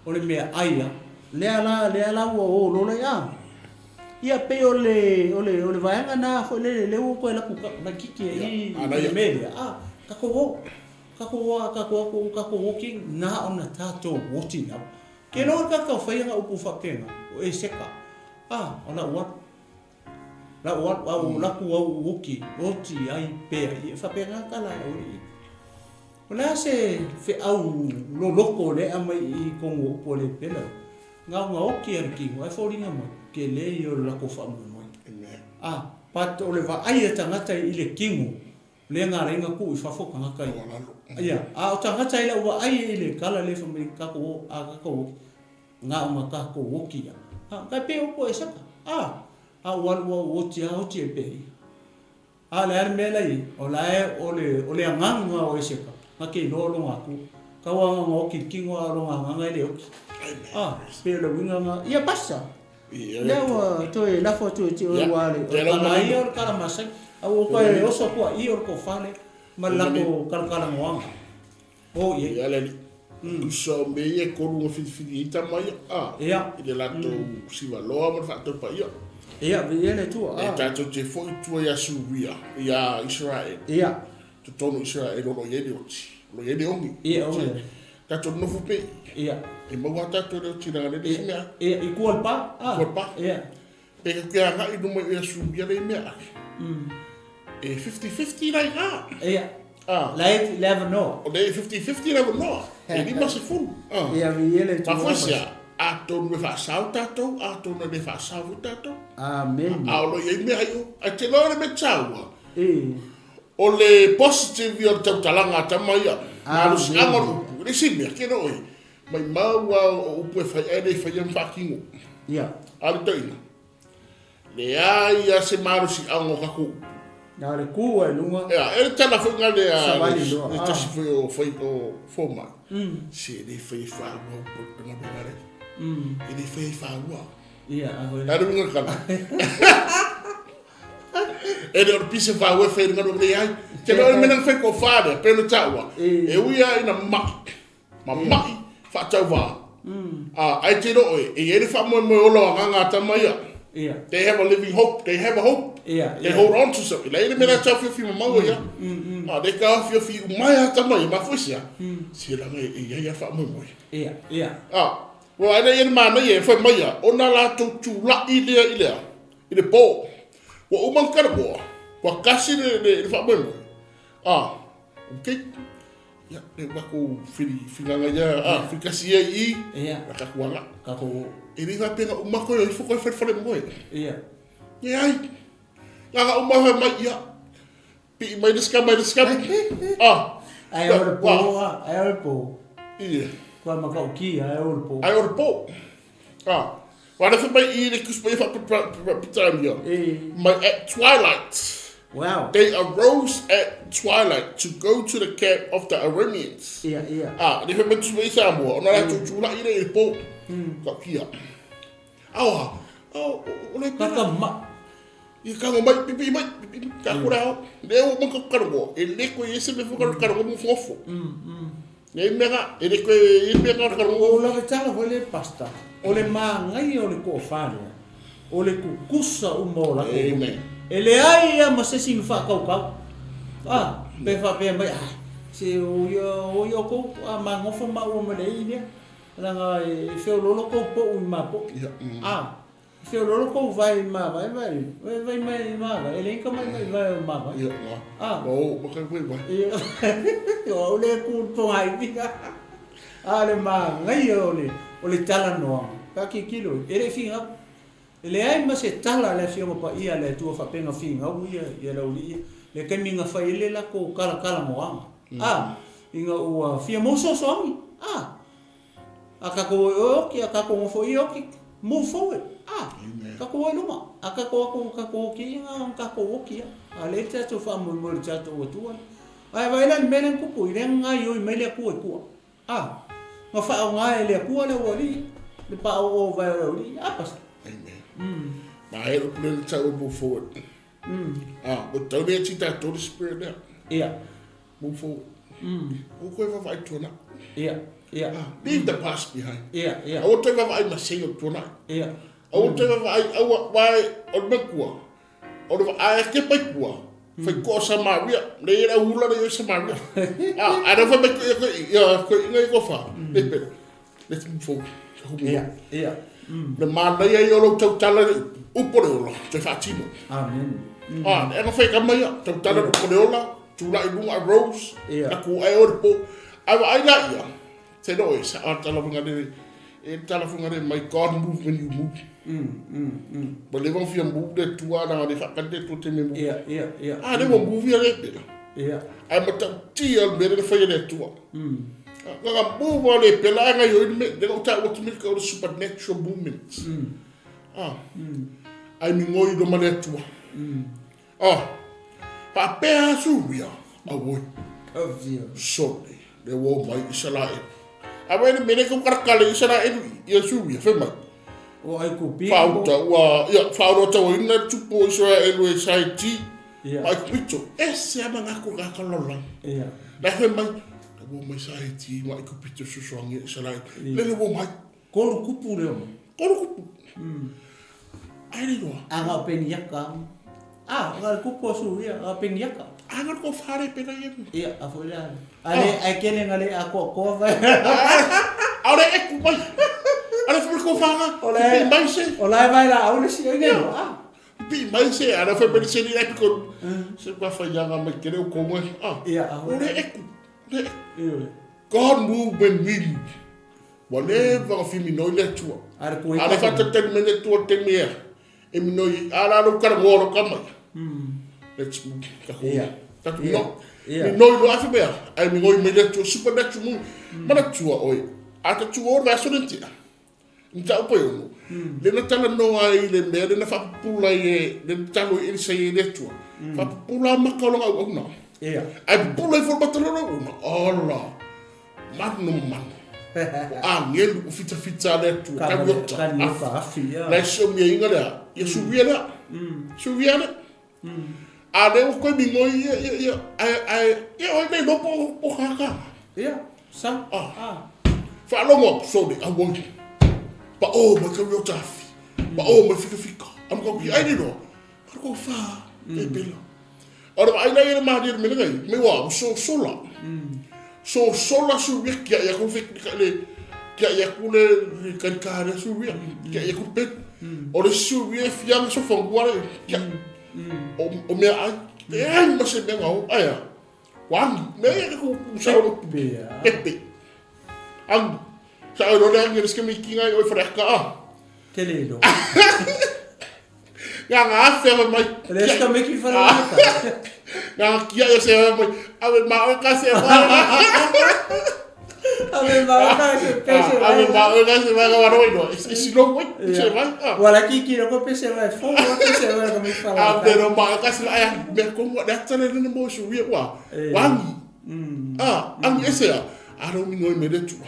o le mea ai ia. Lea la, lea la ua o loa le, a, Ia pei o le, o le, o le vaega na foi lele, lea ua toe alu atu laitiiti ai i le mea lea, a, tatou o, tatou o a tatou atu, tatou oti, na ona tatou oti lava. Ke loa tatou fai ana upu faapena, o Eseka, a, o lau alu, lau alu, a ua alu atu au u oti, oti ai pea, ia faapena tala a le aualii. O le a se feau loloto lea e aumai i i totonu o upu a le Pela? Gaogaoki a le tino, ae foliga mai, tele ia o le latou faamoemoe. A, but o le vaai a tagata i le tino, lea na ala ai na tuu i fafo tagata ia. Ia, a o tagata i lau vaai i le tala lea fai mai tatou o, a tatou oki, na ona tatou oki ia. A, tai pei o upu a Esaka, a, a ua alu ua oti a oti ai pea ia. A o le a le mea la i ai? O la e, o le, o le agaga o Eseka, na te iloa o lona Atua. Tau agaga oki i le tino a o lona agaga e le oki. A, pei o le uiga na, ia basta! Lea ua toe lafo atu e te oe ua le, o le tala ia o le tala masani. A ua toe oso atu a i o le tofa lea, ma le latou talatalanoaga. O i ai. Ia le alii. Tusa o mea ia e kolu na filifili ai tama ia, a, Ia. i le latou sivaloa ma le faataupaia. Ia, viia le Atua, a. E tatou te foi i tua ia Suria, ia Isaraelu. Ia. Totonu o Isaraelu o lo o i ai le oti, o lo o i ai le ogi. Ia, ogi. Tatou nonofo pea i. Ia. E maua lava tatou i le oti leaga e leai se mea. Ia, i tua o le pa, a. I tua o le pa. Ia. Pe tatou te agai i luma i Suria lea i mea ake. E 50-50 la i ina. Ia. Ah. La e le avanoa. O le 50-50 le avanoa. E 50. Ah. Ia, viia le Atua. Mafua i se a? Atonu e faasao tatou, atonu e le faasao foi tatou. Amene. A o lo o i ai mea i o. Ae te iloa le mea taua. E. O le positive ia o le tautalaga a tama ia. Malosiaga o le upu. E le isi mea, ke iloa oe. Maimau lava o upu e fai ae le faia ma faatino. Ia. A o le toeaina, leai lava se malosiaga o tatou upu. Na o le ku ai luga. Ia, e le tala foi na lea, Savali loa. le tasi foi o fai o fomai. Se le fai e whāua upu o le galuega lea. E le fai e whāua. Ia, a foi. A le uiga kala. E le o le pise whāua e whai le galuega lea ai. Te leo le mea na whai ko whārea, pēr le tāua. E ui a ina mai. Ma mai whaatauvā. A, ai te iloa oe, e i ai le whaamoemoe ola o agaga a tama ia. Ia. They have a living hope. They have a hope. Ia, They ia. hold on to something. Leai le mea la te awhiawhi mamau ia. A, le ka awhiawhi umai a tama ia, mafua i sea. Se laga e iai a faamoemoe. Ia, ia. A, ua ae lea ia le manaia e fai mai ia, ona latou tula'i lea i le a, i le po. Ua uma ona talanoa, ua kasi le, le, le faamoemoe. A, okay. Ia, le matou fili, figaga ia, a, filikasi ia i i, Ia. a tatou aga. Tatou. E le faapea na uma koe o ifo koe fale fale moe. Ia. Leai. Laga uma fai mai, ia, pii mai le ska mai le ska. A. Ai o le po, ai o le po. Ia. Kua matautia, ai o le po. Ai o le po. A. Wa le fai mai i le tusi paia faa-Peretania. Mai at twilight. Wow. They arose at twilight to go to the camp of the Arameans. Ia, ia. A, le fai mai tusi paia i Samoa, ona latou tulai lea i le po. Tautia. Aoa, o, o le pela. Kaka ma. Ia kago mai, pipi mai, pipi mai, ka kura ao. Le o maka karagoa, e le koe ese me whakara karagoa mo whofo. E mea nga, e le koe e mea nga karagoa. O lave tala foi le pasta, o le māngaia o le toafa lea, o le kukusa uma o latou Amen. E leai ia ma se isi na whaakaukau. Ah, pe whaapea mai, ah, se o ia, o ia o kou, ah, magofa maua ma le ii lea. Leaga e feoloolo kou po'u i mapo'u. Ah, e feoloolo kou vae i mavae, vae, vae, vae mai i mavae, e leai ka maimai vae o mavae. Ia, nga. Ah. O, ma kai koe vae. Ia, o au lea e ku i le pogaivi. A o le manaia o le, o le talanoaga, pe a tilotilo, e le i finau. E leai ma se tala a le Afioga Paia a le Atua faapea finau ia ia le aualii ia, le taimi na fai ai le latou talatalanoaga. A, ina ua fia maua soasoaga. A, a tatou o i oe oki, a tatou nofo i oki, move forward. A, tatou o i luma. A tatou atu tatou oki ia, na ona tatou oki lava. A lea tatou faamoemoe i le tatou Atua lea. Ae vaai la i le mea lea na tupu, i lea na gaoioi mai le Atua i tua. A, na faaaoga e le Atua le aualii, le paooo vae o le aualii. A, Pastor? Amen. Ma e upu lea na tau e move forward. A, ua tau lea ti tatou le spirit lea. Ia. Move forward. Aua koe vaavaai i tuanai. Ia, ia. Ah, leave the past behind. Ia, ia. Aua toe vaavaai ma sei o tuanai. Ia. Aua toe vaavaai, aua, vae, o le matua, o le vaai a kepa i tua, fai koa o Samaria, le ia le ula le ia Samaria. Ah, a na fai mai koe, koe, ia, koe inga i kofa, le pere. Let's move forward. Ia, ia. Le manaia ia o lou tautala i le upu o le ola, toe faatino. Amen. Ah, le aga fai kama ia, tautala i le upu o le ola, tulai i luga a Rose, Ia. na ku ae o le po. Ae vaai la ia, te no e sa a tala funga le, e tala funga le, my God move when you move. Ua leva ona fia move le Atua leaga le faatali le Atua taimi e move. Ia, ia, ia. A lea ua move ia le pela. Ia. Ae matautia le mea lea na fai e le Atua. Nga move a le pela ae gaioi le mea, lea ua taua atu mea o le supernatural movement. Ah. Ae migoi loma le Atua. Ah. Faapea Suria, auoi. Sole, le ua omai Isaraelu. Ae vaai le mea lea e taukarakale i Isaraelu i Suria, fai mai. O Aikupito. Faauta, ua, ia, faaoloatauaina le tupu o Isaraelu e Saiti. Ia. Ma Aikupito, ese lava manatu o tagata lalolagi. Ia. La fai mai, la ua omai Saiti ma Aikupito e fesoasoani i Isaraelu. Lele ua omai. Tolu kupu le omai. Tolu kupu. Ai le iloa. A na o Peniaka. A, na le kupu o Suria, na o Peniaka. A na ko whare pena ia. Ia, a foi la. A le, ai kele nga le a koa koa vai. A le eku mai. A le fai ko whanga. O le, Pi mai se. o la vai la au le si oinga. A. Pi mai se, a le fai mai se ni eku ko. Se pa whai anga mai kere o konga. A. Ia, a O le eku. Le eku. Ia. God move when we move. Ua leva ona fiminoi le Atua. A le A le fatatali mai le Atua i le taimi ea, e minoi ai, a la lou talanoa loa ka mai. Let's move. Tatou Ia. tatou Ia. minoi. Ia. Minoi loa afe mea, ae migoi mai le Atua, supernatural move. Manatua oe, a ta tu o le vaiaso lea na tea, mataupu e ono, lea na talanoa ai i le mea lea na faapupula ai e, lea na tatalo ai Elisa i le Atua. Faapupula maka o lana auauna. Ia. Ae pupula ifo le mata o lana auauna, ola, manu ma manu. O agelu o fitafita a le Atua, kaniota, Kaniota afi, ia. La e siomiaiga lea, ia suia lea. Suia lea. A lea ua koe migoi ia, ia, ia, ae, ae, ia oi le iloa po o kaka. Ia, sa, Ah. ah. Faalogo atu, sole, auoi. Pao mai kaniota afi. Pao mai fikafika. A ma kau ki ai le loa, ka kau whā, te pela. O le vaai la ia le malie le mele ngai, me ua so sola. So sola su ia kia ia ku fe le kia ia ku le kari ka le su ia kia ia ku pe. O le su ia fianga so fangua le kia. O o mea ai te ai ma se mea ngau ai a. Wangi me ia ku sa o Pepe. Pepe. Ang sa o le angi le skemi kinga i oi whareka a. Te le ilo. Ngā ngā awhea mai mai. Le ska meki whare waka. Ngā kia ia se mai. Ave ma o ka se mai. Ave ma o ka se pese mai. Ave ma o ka se mai ka waro ino. E si lo mai. Se mai. Wala ki ki ro pese mai fo wa pese mai ka mi whare waka. Ave ro ma o ka se mai. Me kongo le atale nene mo su ia wa. Wangi. Ah, angi ese a. Aro mi noi me le tua.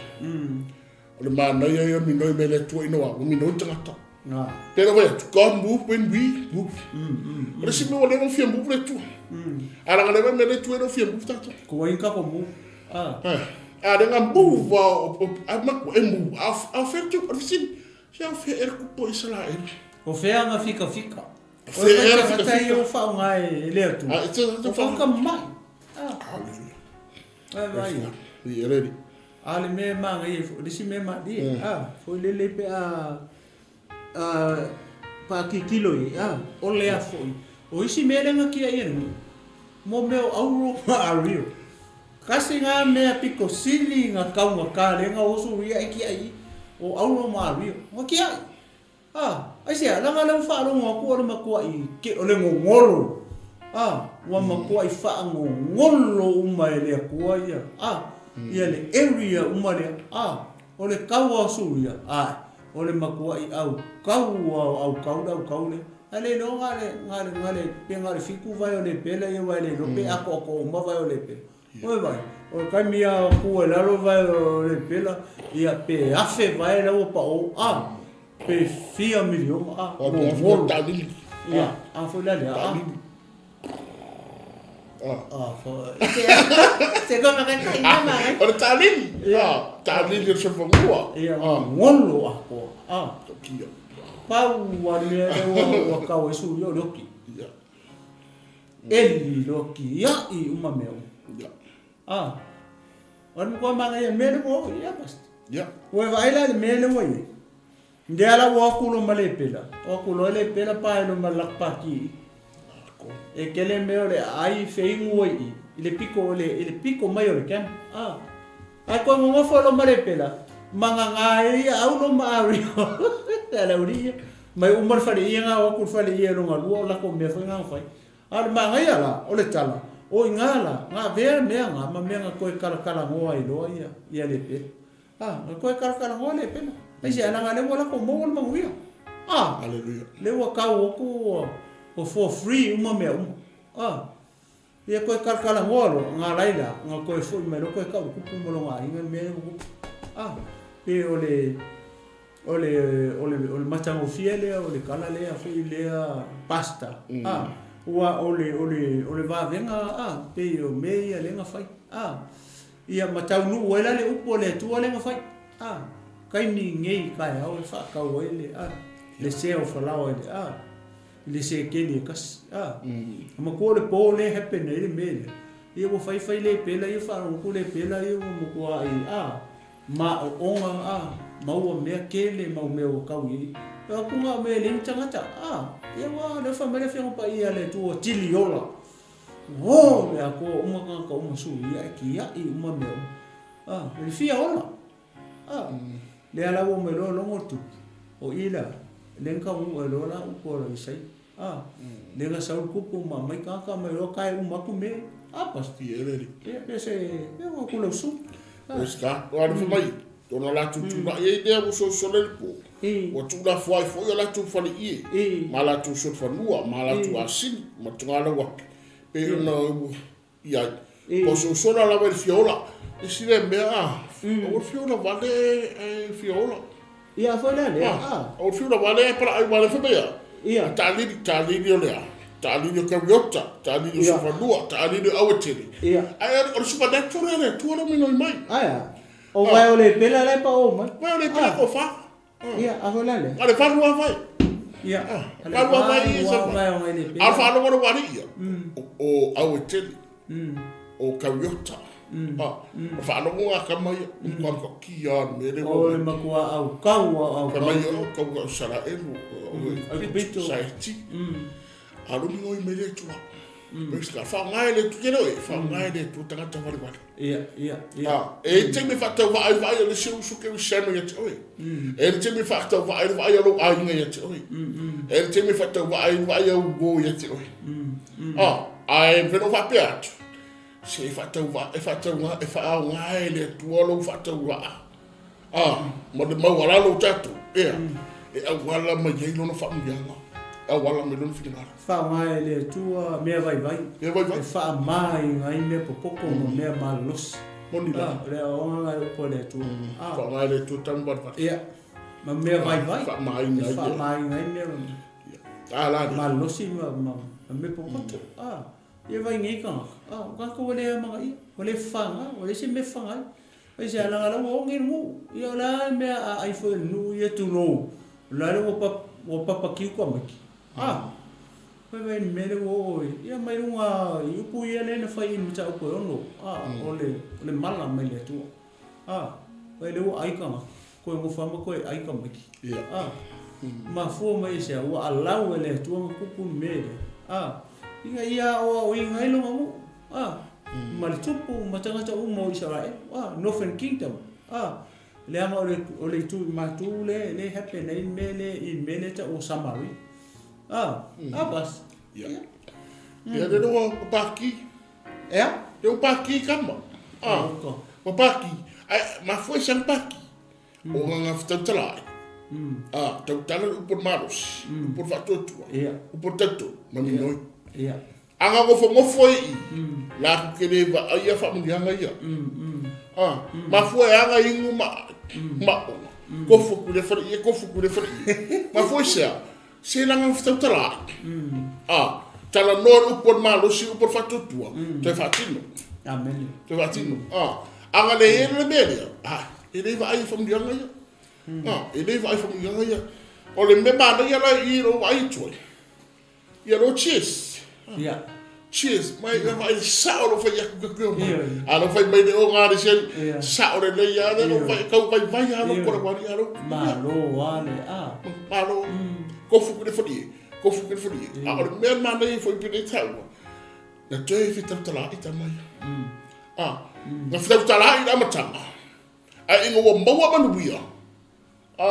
O le manaia ia minoi me le Atua ina ua minoi tagata. Tērā wai atu, God move when we move. O le isi mea ua leva ona fia move le Atua. A laga leva me le Atua e le o fia move tatou. Ko wai ka ko move. A le nga move a maku e move. A o fea le o le fesili, se a o fea ea le kupu o Isaraelu? O fea nga fikafika? O le fea tagata ia ua faaaoga e le Atua. O whakamai. Hallelujah. Ai vai. I e le. A le mea e māngai ai foi, le isi mea malie, a, foi lele pe a, a, paakikilo i, a, o le a foi. O isi mea le ngakia ia nui, mo mea o auro ma ario. Kasi ngā mea piko sili nga kaunga ka le nga osu ia e kia i, o auro ma ario. Ngakia i. A, aisea, leaga lea ua faalogo atu o le matuaʻi ke, o le gogolo, a, ua matuaʻi faagogolo uma e le Atua ia, a, ia le area uma lea, a, o le kaua o Suria, ae, o le matuaʻi aukau a o aukau le aukau lea. Ae le iloa na le, na le, na le, pe na o le fitu vae o Lepela ia, aua e le iloa pe atoatoa uma vae o Lepela. Oi vai, o le taimi a ku ai lalo vai o le pela, ia pe afe vai la ua pao, a, pe fia miliona, a, mo ngolo. Ia, a foi la lea, a. A, foi. Se ko maka kai na ma. O le tālili, a, tālili o se whangua. Ia, ngolo a koa, a. Kia. Pau a le mea ua, ua kau e su i o le oki. Ia. E lilo kiaʻi uma mea uma. Ia. A, o le matua manaia le mea lea ua oo i ai Pastor. Ia. Ua e vaai la i le mea lea ua i ai. Lea la ua o atu loa ma Lepela, o atu loa Lepela pae loa ma le latou pati i i. E tele mea o le aai feinu ai i i le piko i le piko mai o le camp. A, ae toe nonofo loa ma Lepela, magaga ai ia au loa ma Ario. A le aualii ia. Mai uma le faleia nga o atu le faleia lona lua o lako mea foi nga na fai. A o le manaia la o le tala, o i na la, nga avea mea nga ma mea nga toe kalakalanoa ai loa ia, ia Lepela. A, nga toe kalakalanoa Lepela. Aisea, leaga lea ua lako maua le manuia. A, Hallelujah. lea ua tau atu ua, ua for free uma mea uma. A, ia toe kalakalanoa loa, nga laila, nga toe foi mai loa toe tau i le kupu ma lona aiga le mea lea ua tupu. A, pe o le, O le, o le, o le matagofie lea o le tala lea foi lea pastor, a, ua o le, o le, o le vavega, a, pei o mea ia lea na fai, a, ia ma taunuu ai la le upu a le Atua lea na fai, a, taimi nei taeao e faatau ai le, a, le sea o falaoa i le, a, i le sekeli e kasi, a, matua o le po lea e happen ai le mea lea, ia ua fai fai le pela ia faalogo atu le pela ia ua matuai, a, Maoʻoga a, maua mea kele mau mea ua kau i ai. E aku nga mea e leai ni tagata, a, ia ua lea fai mai le Afioga Paia a le Atua, tili ola. O, le Atua uma tagata uma sui ia e kiaʻi uma mea uma. A, e le fia ola. A, lea la ua mai loa logo le tupu. O i la, lea na taunuu ai loa la upu a Isaia. A, lea na sau le kupu ma aumai tagata mai loa tae uma atu mea ia. A, pastor. Ia, le alii. Ia, pe se, ia ua kula usu. Praise God. O alofa mai, ona latou tulai ai lea ua solisoli ai le po. Ua tuulafoai foi o latou faleie, ma latou solofanua, ma latou asini, ma togalau ake, pei ona ua i ai. Ua sosola lava i le fia ola. E isi lea mea, a, aua le fia ola vale ae fia ola. Ia, foi lea lea, a. Aua le fia ola vale ae palaai vale fai mai a. Ia. Taalili, taalili o le a? Taalili o Kariota, taalili o Sofanua, taalili o Auetele. Ia. Ae o le supernatural lea a le Atua lea ua minoi mai. Ae a? O vae o le pela la e paʻo mai. Vae o le pela ko fa. Ia, a foi la lea. A le falu a fai. Ia. Malu a vai ia sa mai. A faalogo le wari ia. O au e tele. O Kariota. Ah, o faalogo ngā kama ia. O kwa ki a me le O le makua au kau au au kau. Mai o kau au sara elu. O pito. Sa e ti. A lumi ngoi me le tua. Praise God. Whaongae le tu kero e. Whaongae le tu tangata wale wale. Ia, ia, ia. Ah, e te me whaatau vaai vaai o le se usu ke usano ia te oe. E te me whaatau vaai vaai o lo ainga ia te oe. E te me whaatau vaai vaai au go ia te oe. Ah, ai veno whapea atu. Se e whaatau vaai, e whaatau ngā, e whaongae le atua lo whaatau waa. Ah, ma le maualalo o tatou, ea, e auala mai ai lona faamanuiaga, e auala mai lona finagalo. Faaaoga e le Atua mea vaivai. Mea vaivai. E faamāina ai mea popoto ma mea malolosi. Moni lava. Ah, o le aoaoga lena e upu a le Atua. Ah. Faaaoga e le Atua tanu valevale. Ia, ma mea vaivai. Faamāina ai. E faamāina ai mea Ah, la lea. malolosi ma mea popoto. Ah, ia vai nei tagata. Ah, o tatou ua le amanaia, ua le fafaga, ua leai se mea e fafaga ai. Aisea, leaga la ua oge le nuu. Ia o le a le mea a ai foi e le nuu ia tulou, o la le ua papakiu tamaiti. A! Fai mai le mea lea ua oo i, ia mai luga i upu ia lea na fai i le mataupu e ono, a, o le, o le mala mai le Atua. A, fai lea ua ai tagata, koe nofo lava ma koe ai tamaiti. A, mafua mai aisea, ua alau e le Atua na tupu le mea lea. A, ina ia aoaoina ai lona nuu. A, ma le tupu ma tagata uma o Isaraelu, a, Northern Kingdom, a, leaga o le, o le itu i matu le, le happen ai le mea le, i le mea lea tau o Samaria. A, a bas. Ia. Ia le ua paki. Ea? Le ua paki kama. A, ua paki. Ai, mafua i sang paki. O nga nga tautala ai. A, tautala le upu o le malosi, upu o le faatuatua, upu o le tautolu, ma minoi. Ia. A ga gofogofo e i, latou te le vaaia faamanuiaga ia. A, mafua e aga inu ma maʻoga, kofo ku le fale ie, kofo ku le fale ie. Mafua i sea, se laga fetautala ai. A, talanoa le upu a le malosi, upu a le faatuatua, toe faatino. Amene. Toe faatino. A, a ga le ele le mea lea, a, e le vaaia faamanuiaga ia. A, e le vaaia faamanuiaga ia. O le mea manaia la i lou vaai atu ai, Ia lo cheers. Ia. Cheers. Mai mm. vai sao lo fai aku ka mai. A lo fai mai le o ngā le seli. Sao le lei a le lo fai kau vai vai a lo kora wari a lo. Ma lo a le a. Ma lo. Kofu ku le fali. Kofu ku le fali. A o le mea mana i foi pene tau. Na toe fi tautala i ta mai. A. Na fi tautala i la matanga. A inga ua maua manuia. A,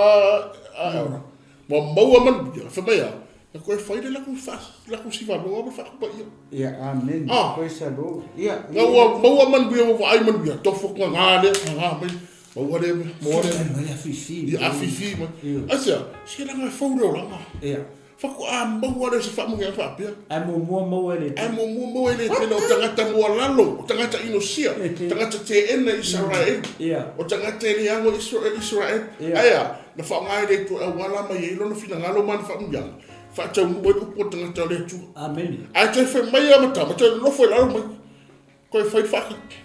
a, ora. Ua maua manuia, fai mai a, na koe fai le lakou fa, lakou sivaloa ma faakupaia. Ia, amen. Ah. Praise the Lord. Ia. Na ua maua manuia, ua vaai manuia, tofo ngā lea, ngā mai, maua lea mea, maua lea mea. Mai le afifi. Ia, afifi mai. Aisea, se laga e fou le olaga. Ia. Faatoa maua lea o se faamanuiaga faapea. Ae muamua maua e le Ae muamua maua e le tele o tagata mualalo, o tagata inosia, tagata teena i Isaraelu, o tagata e le ago i Isaraelu. Ae a, na faaaoga e le Atua e auala mai ai lona finagalo ma ana faamanuiaga, faataunuu ai le upu o le tagata o le Atua. Amene. Ae toe fai mai a matama, toe nonofo i lalo mai, koe fai le faakati.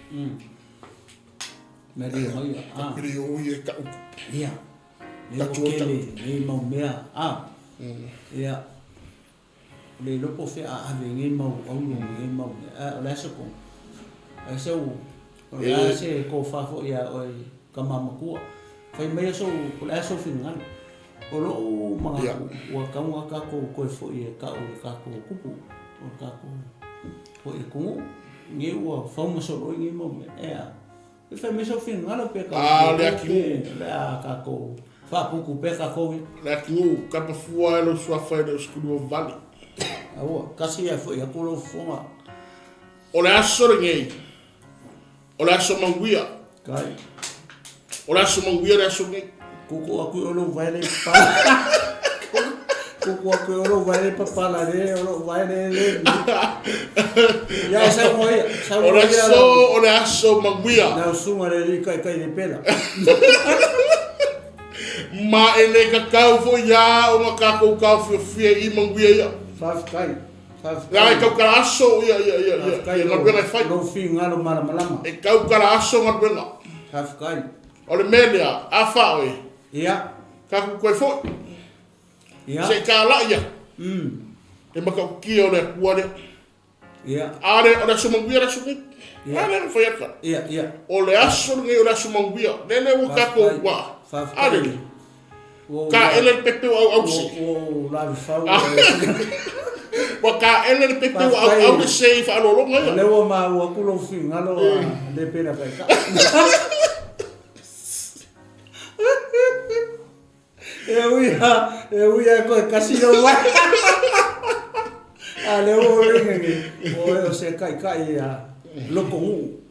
Malie mai, a. Pele o ia e ka upu. Ia. Lea ua kele nei mau mea, a, ia, o le iloa po o fea a ave i nei mau auro ma nei mau mea, a o le a se kona? A se u, o le a se tofa foi iā oe ka matua? Fai mai sou, po o le a sou finagalo. O loʻu manatu, ua tatau ona tatou toe foi e tau i le tatou tupu, o le tatou foi atunuu, nei ua fau ma solooi nei mau mea, e a. E fai mai sou finagalo pe ka Ah, le atunuu. O le a tatou faaputu pea tatou ia. Le atunuu, kapa fua e lou suafa e le o se 18. Aua, tasi ae foi atu lou fofoga. O le aso lenei, o le aso manuia. Kai. O le aso manuia le aso lenei. Kuku atu i o lou vae le papala. Kuku atu i o lou vae le papala le, o lou vae le le. Ia, e sau moa ia. Sau O le moa ia. aso, o le aso manuia. Lau susuga le alii taitai le pela. Ma e le kakau foi ia ona tatou taofiofia i manuia ia. Faafetai. Faafetai. Leaga e tautala aso ia ia ia ia ia galuega e fai. Lou finagalo malamalama. E tautala aso galuega. Faafetai. O le mea lea, a faa oe. Ia. Tatou toe foi. Se i talai atu. Le matautia o le Atua lea. A lea, o le aso manuia le aso nei. A lea na fai atu. O le aso lenei o le aso manuia. Lea lea ua tatou ua. A lea. Ka ele le pepe o au se. Ua ka ele le pepe o au au le se i whaalologa ia. O lea ua maua atu lou finagalo a le pela taitai. E ui a, e ui a koe kasi lou ai. A lea ua ou lenei nei, o oe o se taitai a loko nuu.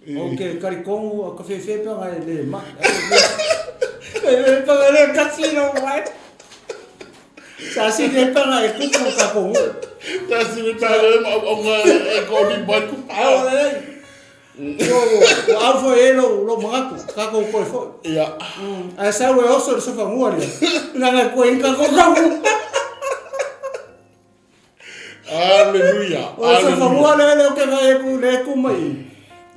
O ke kalikonu o ka fefe panga e le mai. E panga le kasi lou ai. Sa si le panga e kupu ka kongu. Sa si le panga e mau au nga e ko ni mai ku. Au le. Ua au foi e lou lou manatu, kakou koe foi. Ia. Ae sau e oso le sofagua lea. Langa koe i kakou kau. Aleluia. O le sofagua lea lea o ke vai ku le ku mai.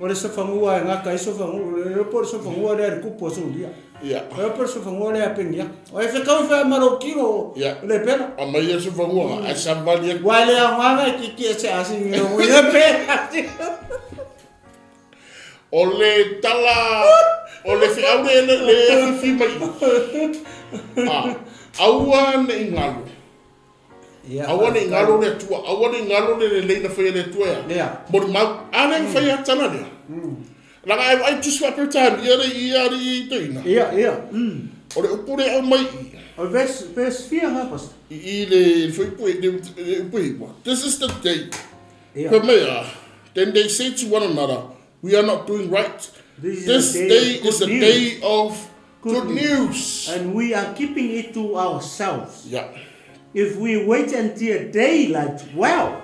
O le sofagua e ngaka i sofagua, le po le sofagua lea le kupu o sulia. Ia. O po le sofagua lea pengia. O e whekau i whea maro kilo le pela. A mai e sofagua, ai savali e. Wa le au nganga ki ki e se asi ngi o ia pela. O le tala, o le feau le le le afifi mai. Ah, aua ne i galo. Aua ne i galo le Atua, aua ne i galo le lelei na faia e le Atua ea. Lea. Molimau, a lea na faia tala lea. Laga ai ai tusi faa-Peretania le i alii toeaina. Ia, ia. O le upu lea e aumai i i. O le verse, verse fia nga, Pastor? I i le fuaipue, le upu e iwa. This is the day. Ia. Fai mai a, then they say to one another, we are not doing right. This is This a day day of is good a news. day of Good good news. And we are keeping it to ourselves. Yeah. If we wait until daylight, well,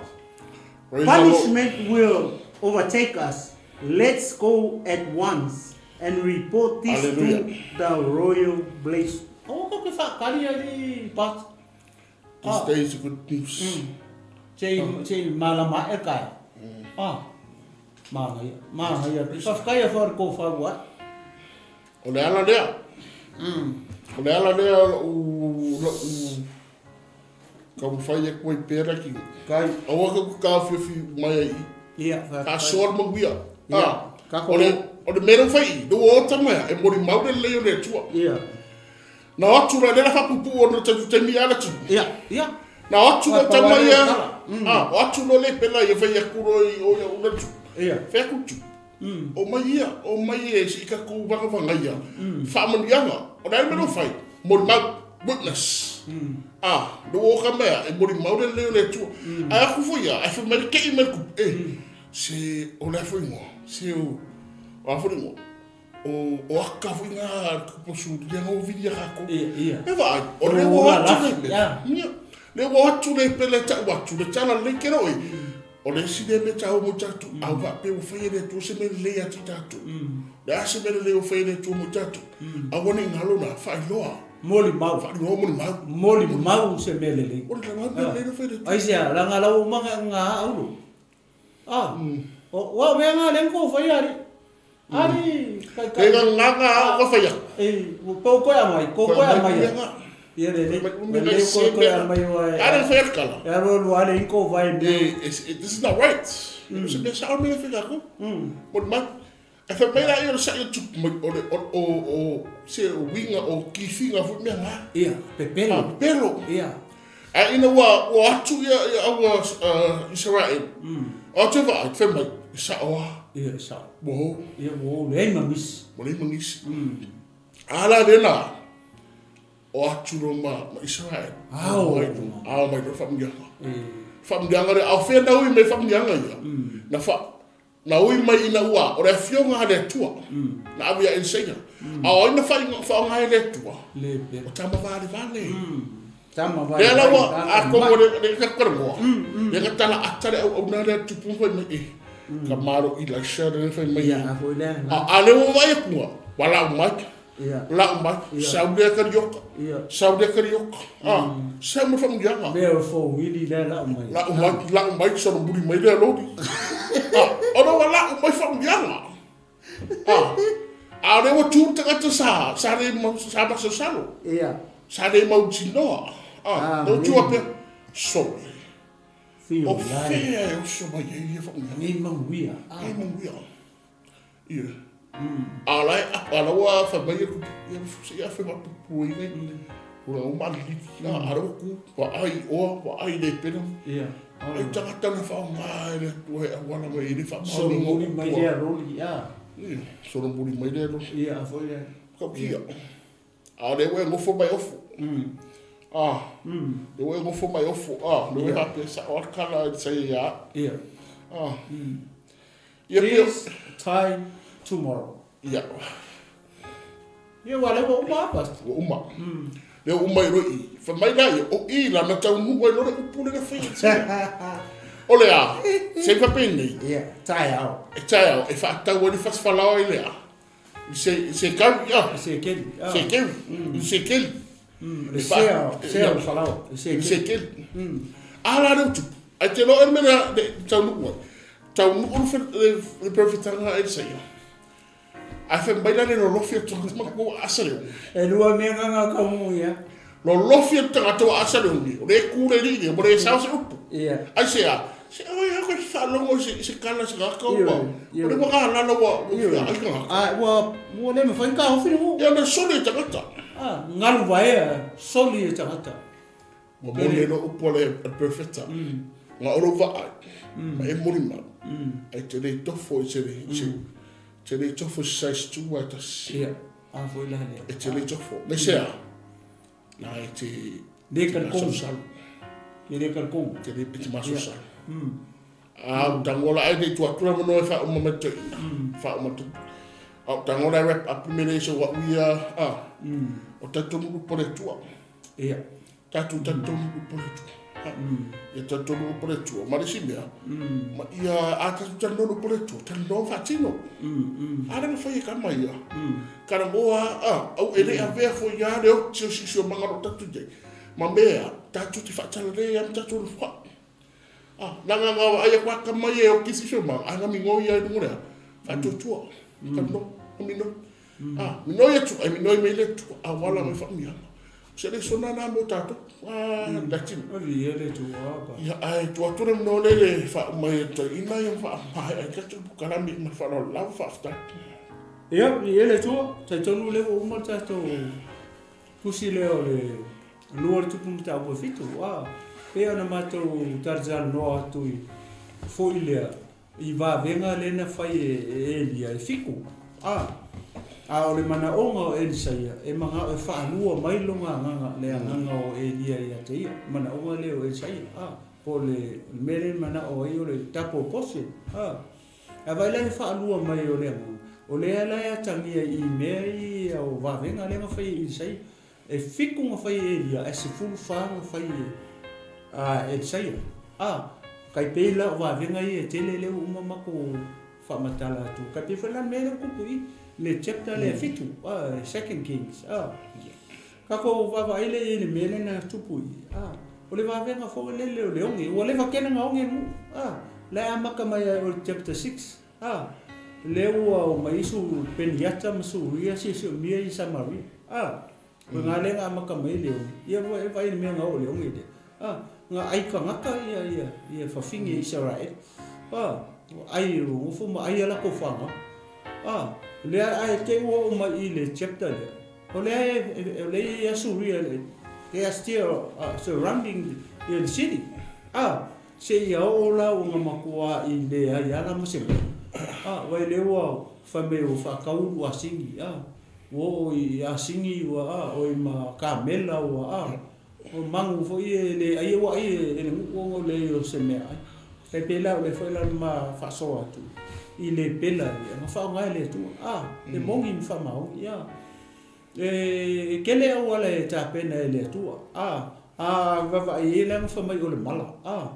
Praise the Lord. punishment will overtake us. Let's go at once and report this Hallelujah. to the royal place. Aua ka koe whakari ai li Pastor. This day is good news. Se i malama e kai. Ah. Māngaia, māngaia. Whawhakaia whaare kō whau ai. O le ala lea. O le ala lea o lou, lou taumafai atu ai pea la ki. Kai. Aua ka ku taofiofi mai ai i. Ia, whawhai. Ka soa le manuia. Ia, Ah, ka o le, o le mea lea ua fai i, le ua ota mai e molimau le lelei o le Atua. Ia. Na o atu la, lea la faapuupuu ona o taimi a le atunuu. Ia, ia. Na o atu loa tama ia, a, o atu loa le pela ia fai atu loa i o ia una tu. Ia. Fai atu tu. O mai ia, o mai e si ka ku vagavaga ia. Faamanuiaga, o le a le mea lea ua fai, molimau, witness. A, le ua o ka mea, e molimau le lelei o le Atua. Ae atu foi ia, ae fai mai le kei mai le kupu, e, se, o le a foi igoa, se o, o a foi le igoa. O, o aka foi ngā kupu suria ngā vili a kākou. Ia, ia. E vaai, o le ua atu le pele. Ia. Le ua atu le pele tau atu, le tala lelei ke roi. O le isi lea mea taua mo tatou, a ua faapea ua fai e le Atua se mea lelei ia te tatou. Le a se mea lelei ua fai e le Atua mo tatou. Aua ne i galo na, faailoa. Molimau. Faailoa molimau. Molimau se mea lelei. O le mea lelei na fai e le Atua. Aisea, leaga lau uma ngā aulu. Ah, o wa mea ngā leng ko whai ari. Ari, kai kai. He ngā ngā ngā o whai aku. E, ko koe a mai, ko koe a mai. Ia le le, le le ko koe a mai o e. Ara whai aku kala. E aro lua le inko whai me. This is not right. Se mea sao mea whai aku. Mo mai. E whai mai la i o le sai o tupu mai o le o o o se winga o kifinga fo mea ngā. Ia, pepelo. Ah, pepelo. Ia. A ina ua ua atu ia ia aua Israel. O atu e vaai, fai mai, e sao a. Ia, e sao. Ua hou. Ia, ua hou, leai ma misi. Ua leai ma nisi. A la lena, o atu lo ma, ma Israel. Ao. Ao mai lo whamunianga. Whamunianga le, ao whea na ui mai whamunianga ia. Na wha, Na ui mai ina ua, o le afioga a le Atua, na ave ia Elisaia. A o ai na faaaoga ai le Atua? O tama valevale. Lea la ua, atonu o le talanoa, lea na tala ata le auauna lea tupu ma fai mai, e, ka malo Elaisha lea na fai mai. A lea ua vaai atu, ua lau mai. Lau mai, sau lea karioka, sau lea karioka, a, sau ma le faamanuiaga. Mea o le fouili lea lau mai. Lau mai, lau mai, solomuli mai lea loli. A, ona ua lau mai faamanuiaga. A, a o lea ua tu le tagata sa, sa le mau, sa masalosalo. Ia. Sa le mautinoa. Ah, lea ua tua pea. Sole. O fea e oso mai ai ia faamanuiaga? Nei manuia. Nei manuia. Ia. A la e, a la ua fai mai e tupu, ia se ia fe fapupu ai nei. Ua uma aliliki, a la ua ku, ua ai oa, ua ai le pena. Ia. Ai tagata na faaaoga e le Atua e auala mai ai le faamaoniga o Solomuli mai lea roli, ia. Ia, solomuli mai lea roli. Ia, foi lea. Tautia. A o lea ua e nofo mai ofo. A, lea ua e nofo mai ofo, a, lea ua e faapea sao lava le tala i saia ia au. Ia. A. Ia pei o. This time tomorrow. Ia. Ia ua lea ua uma lava Pastor. Ua uma. Lea ua uma i loi i. Fai mai la ia, o i la na taunuu ai loa le upu lea na fai e Saia. O le a? Se i faapenei. Ia, taeao. E taeao, e faatau ai le fasi-falaoa i le a? I se, i se kau, ia. I se keli. Se keli. I se keli. Le sea, sea o le falaoa. I se keli. A la le utupu. Ai te loa e le mea le taunuu ai. Taunuu le perofetaga e le saia. Ae fai mai la le lolofi o le tagata ma ua aasa le oge. E lua mea nganga kau mu ia. Lolofi o le tagata ua aasa le oge. O le ku le alii lea, ua le sao se upu. Ia. Aisea? Se oi a koe ki faalogo i se kala se tagata ua. O le ua galala ua fia ai tagata. A ua ua le mafai ona taofi le nuu. Ia na soli e tagata. A galu vaea soli e tagata. Ua moni ai loa upu a le perofeta, Nga o lou vaai, ma e molimau, ai te le tofo i se, te le tofo i se size two ae tasi. Ia, a foi la lea. E te le tofo. Me se a? Na e te... Le kalikong. E le kalikong. Te le te masosalu. A u tangola ai te tua atu la manoa e whauma mai te ina. Whauma tu. A u tangola e wrap up me le so wa uia, a. O tatonu upo le tua. Ia. Tātou talitonu upu o le Atua. Ia talitonu upu o le Atua. Ma le isi mea, ma ia a tātou talanoa upu o le Atua, talanoa faatino. A lea na fai e kama ia. Talanoa a, au e le avea foi ia le oti o siosiomaga o lo o tatou i ai. Ma mea, tatou te faatalalei lava ma tatou nofoai. A, leaga na vaai atu a kama ia e oti siosiomaga, a na minoi ia i luga o le a? Faatuatua. Talanoa, minoi. A, minoi atu, ai minoi mai le Atua, a ua ala mai faamanuiaga. O se lesona lena mo tatou. A, that's it. Malie le Atua pa. Ia, ae tuu atu le mea lea le faauma ai e toeaina ia ma faamaea ai tatou polokalame ma le faaaloalo lava. Faafetai. Ia, malie le Atua, talitonu lea ua uma le tatou tusi lea o le lua o le tupu mataupu e fitu. A, pei ona matou talatalanoa atu i foi lea I vavega lea na fai e Elia e fiku, a, a o le manaoga o Elisaia, e manao e faalua mai lona agaga, le agaga o Elia ia te ia, manaoga lea o Elisaia, a, po o le mea lea e manao ai o le double portion, a. A vaai la i le faalua mai o le agaga, o lea la e atagia i mea ia o vavega lea na fai e Elisaia, E fitu na fai e Elia, ae 14 na fai e Elisaia. A, kai pei la o vavega ia e tele lea ua uma matou faamatala atu. Kai pei foi la le mea lea ua tupu i le chapter lea e fitu, a, Second Kings, a. Tatou vaavaai lea i le mea lea na tupu i, a, o le vavega foi lele o le oge, ua leva tele na oge nuu, a, la e amata mai lava o le chapter 6, a, lea ua omai ai su Peniata ma Suria siosiomia i Samaria, a. O nga lea na amata mai le oge, ia ua e vaai i le mea na oo i le oge lea. A, na ai tagata ia, ia, ia fafine Isaraele. A, ua ai, ua nofo ma ai a latou fanau. A, lea ae te i ua oo mai i le chapter lea, o lea e, o lea e i ai Asuria, they are still surrounding the city. A, seia oo la ua na matua i leai ala ma se mea. A, vaai lea ua fai mai ua faatau ulu asini, a. Ua oo i asini ua a, oi ma kamela ua a, o manu foi e le ai ua ai e le nuu ona o le leai o se meaai. Tai pei la o lea foi la na ma faasoa atu i le pela ia na faaaoga e le Atua. A, e moni ma faamaoni a. E tele auala e tapena e le Atua. A, a vaavaai ai la na fai mai o le mala. A,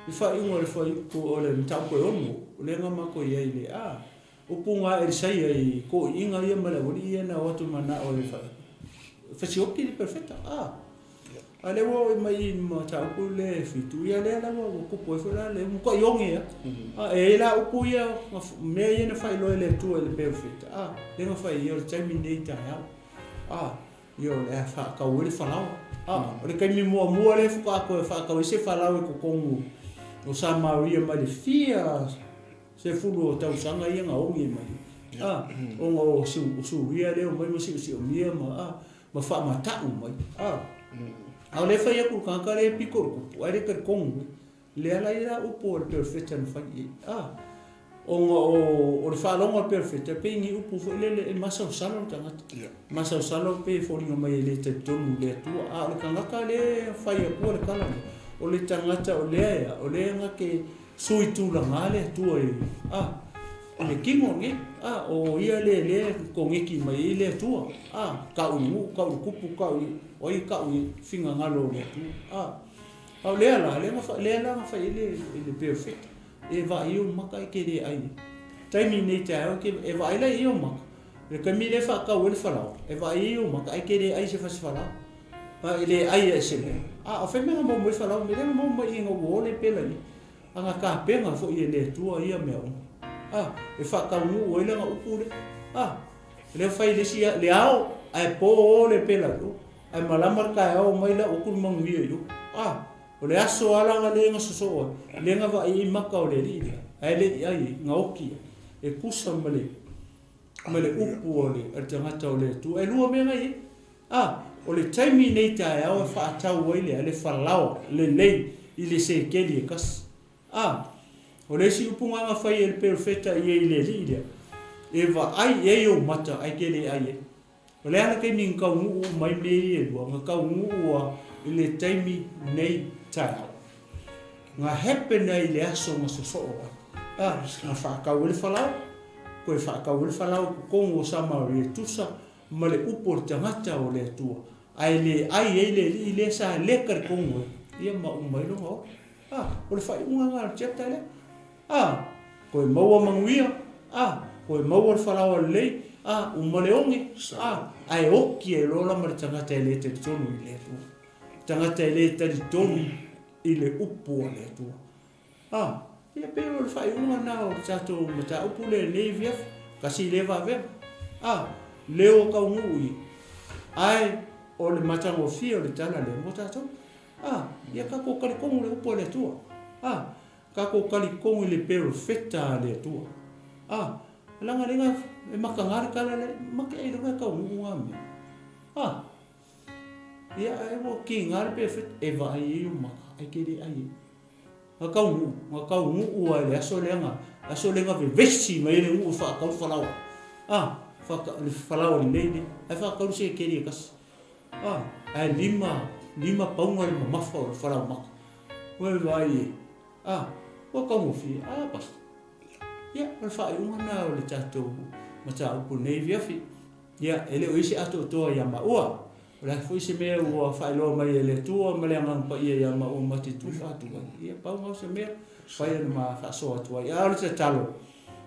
i faaiuga o le fuaiupu o le mataupu e ono, o lea na matou i ai i le a. Upu nga Elisaia i toeaiina ia ma le aualii ia na o atu manao e fasioki le perofeta. A, a lea ua oo mai i mataupu lea e fitu, ia lea lava ua tupu ai foi la le matuai oge lava. A, e i ai la upu ia, mea ia na faailoa e le Atua i le perofeta, a, lea na fai ai o le taimi lenei taeao. A, ia o le a faatau ai le falaoa. O le taimi muamua lea faatoa toe faatau ai se falao i totonu o Samaria mai le fia sefulu o tausaga ia na ogi ai mai ai, ona o Suria lea e omai ma siosiomia ma faamata'u mai. A o lea e fai atu i le tagata lea e pito i le tupu ae le talitonu ai. Le ala ai la upu a le perofeta na fai i ai, a, ona o le faalogo a le perofeta, e pei ni upu foi lele e masalosalo le tagata. Masalosalo pei e foliga mai e le talitonu i le Atua. A o le tagata lea e fai atua le tala lea, o le tagata o lea e a, o lea na te sui tulaga le Atua i, a, i le tino lenei, a, o ia lea lea e koneti mai ai le Atua, a, tau i le nuu, tau i le tupu, tau i, o ai e tau i finagalo o le Atua, a. A o lea la, lea na, lea la na fai ai le, le perofeta, e vaai i ou maka e te le ai. Taimi nei taeao e te, e vaai la i ou maka, le taimi lea e faatau ai le falaoa, e vaai ai ou maka ae te le ai se fasi falaoa. A e le ai ai se mea. A o fea mea na maua mai falaoa, mea lea na maua mai ina ua ole pela i. A na tapena foi e le Atua ia mea uma. A, e faataunuu ai lana upu lea. A, lea fai le isi, le ao, ae po o le pela i o. Ae malama le taeao omai lau atu le manuia i o. A! O le aso a la lea na sosoo ai, lea na vaai ai maka o le alii lea, ae le i ai ai, na oti ai, e tusa ma le, ma le upu a le, a le tagata o le Atua. E lua mea na i ai. A! O le taimi nei taeao e faatau ai le, le falaoa lelei i le sekeli e tasi. A! O le isi upu na na fai e le perofeta i ai i le alii lea, E vaai i ai ou mata ae te le ai ai. O le a le taimi na taunuu uma ai mea ia e lua? Na taunuu a i le taimi nei taeao. Na happen ai i le aso na sosoo ai. A, na faatau ai le falaoa, toe faatau ai le falaoa i totonu o Samaria e tusa ma le upu a le tagata o le Atua, ae le ai ai le alii lea sa le talitonu ai, ia ma uma ai lona ola. A, o le faaiuga lena o le chapter lea. A, toe maua manuia, a, toe maua le falaoa lelei, a, uma le oge, a, ae oki ai loa la ma le tagata e le talitonu i le Atua. Tagata e le talitonu i le upu a le Atua. A, ia pei o le faaiuga lena o le tatou mataupu lea i lenei afiafi, tasi lea vavega. A, leo o taunuu ia, ae o le matagofie o le tala lea mo tatou. A, ia tatou talitonu i le upu a le Atua. A, Tatou talitonu i le perofeta a le Atua. A, leaga lea e mataga le tala lea, mate ai loa e taunuu na mea. A, ia ae ua kiga le perofeta, e vaai ai ou maka, ae te le ai ai. Na taunuu, na taunuu lava i le aso lea na, aso lea na vevesi mai ai le nuu e faatau le falaoa. A, le falaoa lelei lea, ae faatau le sekeli e tasi. A, ae lima pauga le mamafa o le falaomaka. Ua vaai e, a, ua taugofie, a, basta. Ia, o le faaiuga lena o le tatou mataupu i lenei afiafi. Ia, e le o i ai se atoatoa ia maua. O le a foi se mea ua faailoa mai e le Atua ma le Agaga Paia ia maua ma te tufa atu ai. Ia, pau na o se mea, fai ona ma faasoa atu ai. A o le tatalo,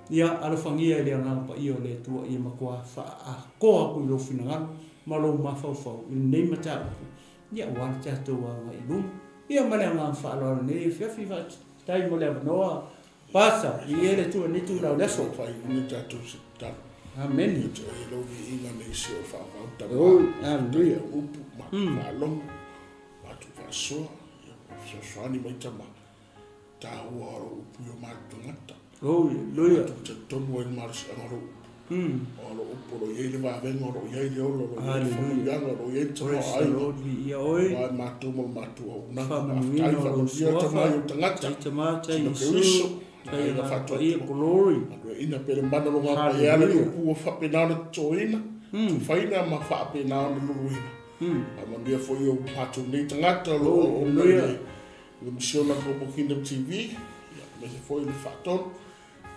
ia alofagia e le Agaga Paia o le Atua ia matua faaatoa atu i lou finagalo ma lou mafaufau i lenei mataupu. Ia, aua le tatou agai i luma. Ia, ma le agaga faaaloalo i lenei afiafi, faafetai mo le avanoa. Pasa, viia le Atua i lenei itula o le aso. Faaiuina tatou se tatalo. Amene. Ia te oe lou viiga nei se o faavau tama. Oi, aleluia. Upu, matou faalogo, matou faasoa, ia fesoasoani mai tama. Taua o lou upu i o matou tagata. Oi, aleluia. Matou talitonu ai i le malosiaga o lou upu. O lou upu o lo o i ai le vavega, o lo o i ai le ola, o lo o i ai le faamanuiaga, o lo o i ai le tamaoaiga. Aua matou ma le matou auaunaga. Faafetai, faamanuia tama i ou tagata. Sina Keriso, na aiga faatuatua. Manuiaina pea le mana o lo gapa e ala i upu ua faapena ona totoina, tufaina ma faapena ona luluina. Faamanuia foi o matou nei tagata o lo o auauna i le Misiona Global Kingdom TV, ia, aemaise foi le faatonu.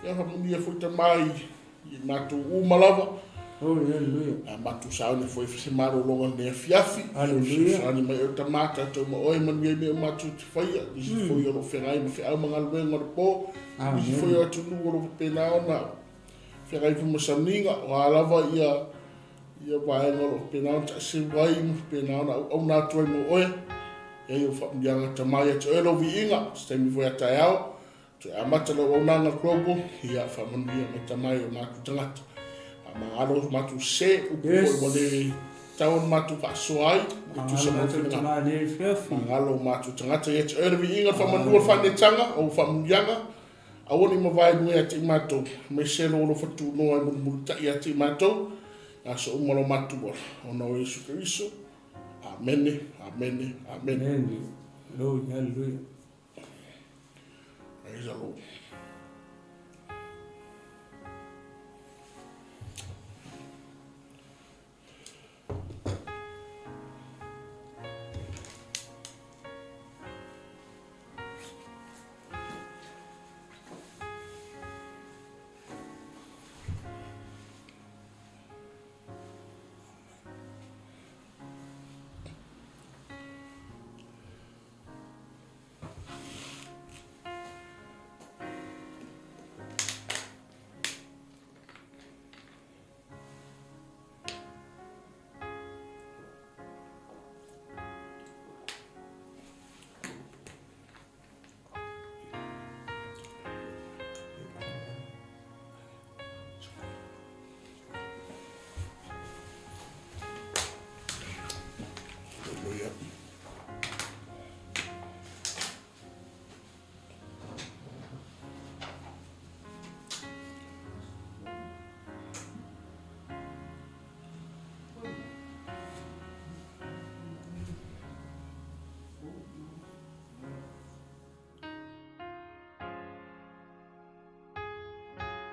Ia, faamanuia foi tama i matou uma lava. Oh, hallelujah. A matou sauni foi se malologa i lenei afiafi. Hallelujah. Fesoasoani mai oe tama, tatou ma oe, manuia i mea uma matou te faia. Nisi foi o lo o feagai ma feau ma galuega o le po. Nisi foi o atunuu o lo o faapena ona feagai foi ma saniga. O a lava ia ia vaega o lo o faapena ona taaseu ai ma faapena ona auauna atu ai mo oe. Ia i ou faamanuiaga tama ia te oe lou viiga, se taimi foi a taeao, toe amata lau auaunaga Global, ia faamanuia mai tama i o matou tagata. Faamagalo o matou sē, upu foi ua le Tatau ona matou faasoa ai, e tusa ma lou finagalo. Magalo o matou tagata ia te oe le viiga, le faamanua, le faaneetaga, o faamanuiaga, aua ne i mavae i luga ia te i matou, aemaise lou alofa tunoa e mulimulitai ia te i matou, i aso uma o lo matou ola, ona o Iesu Keriso. Amene, amene, amene. Haleluia. Praise the Lord.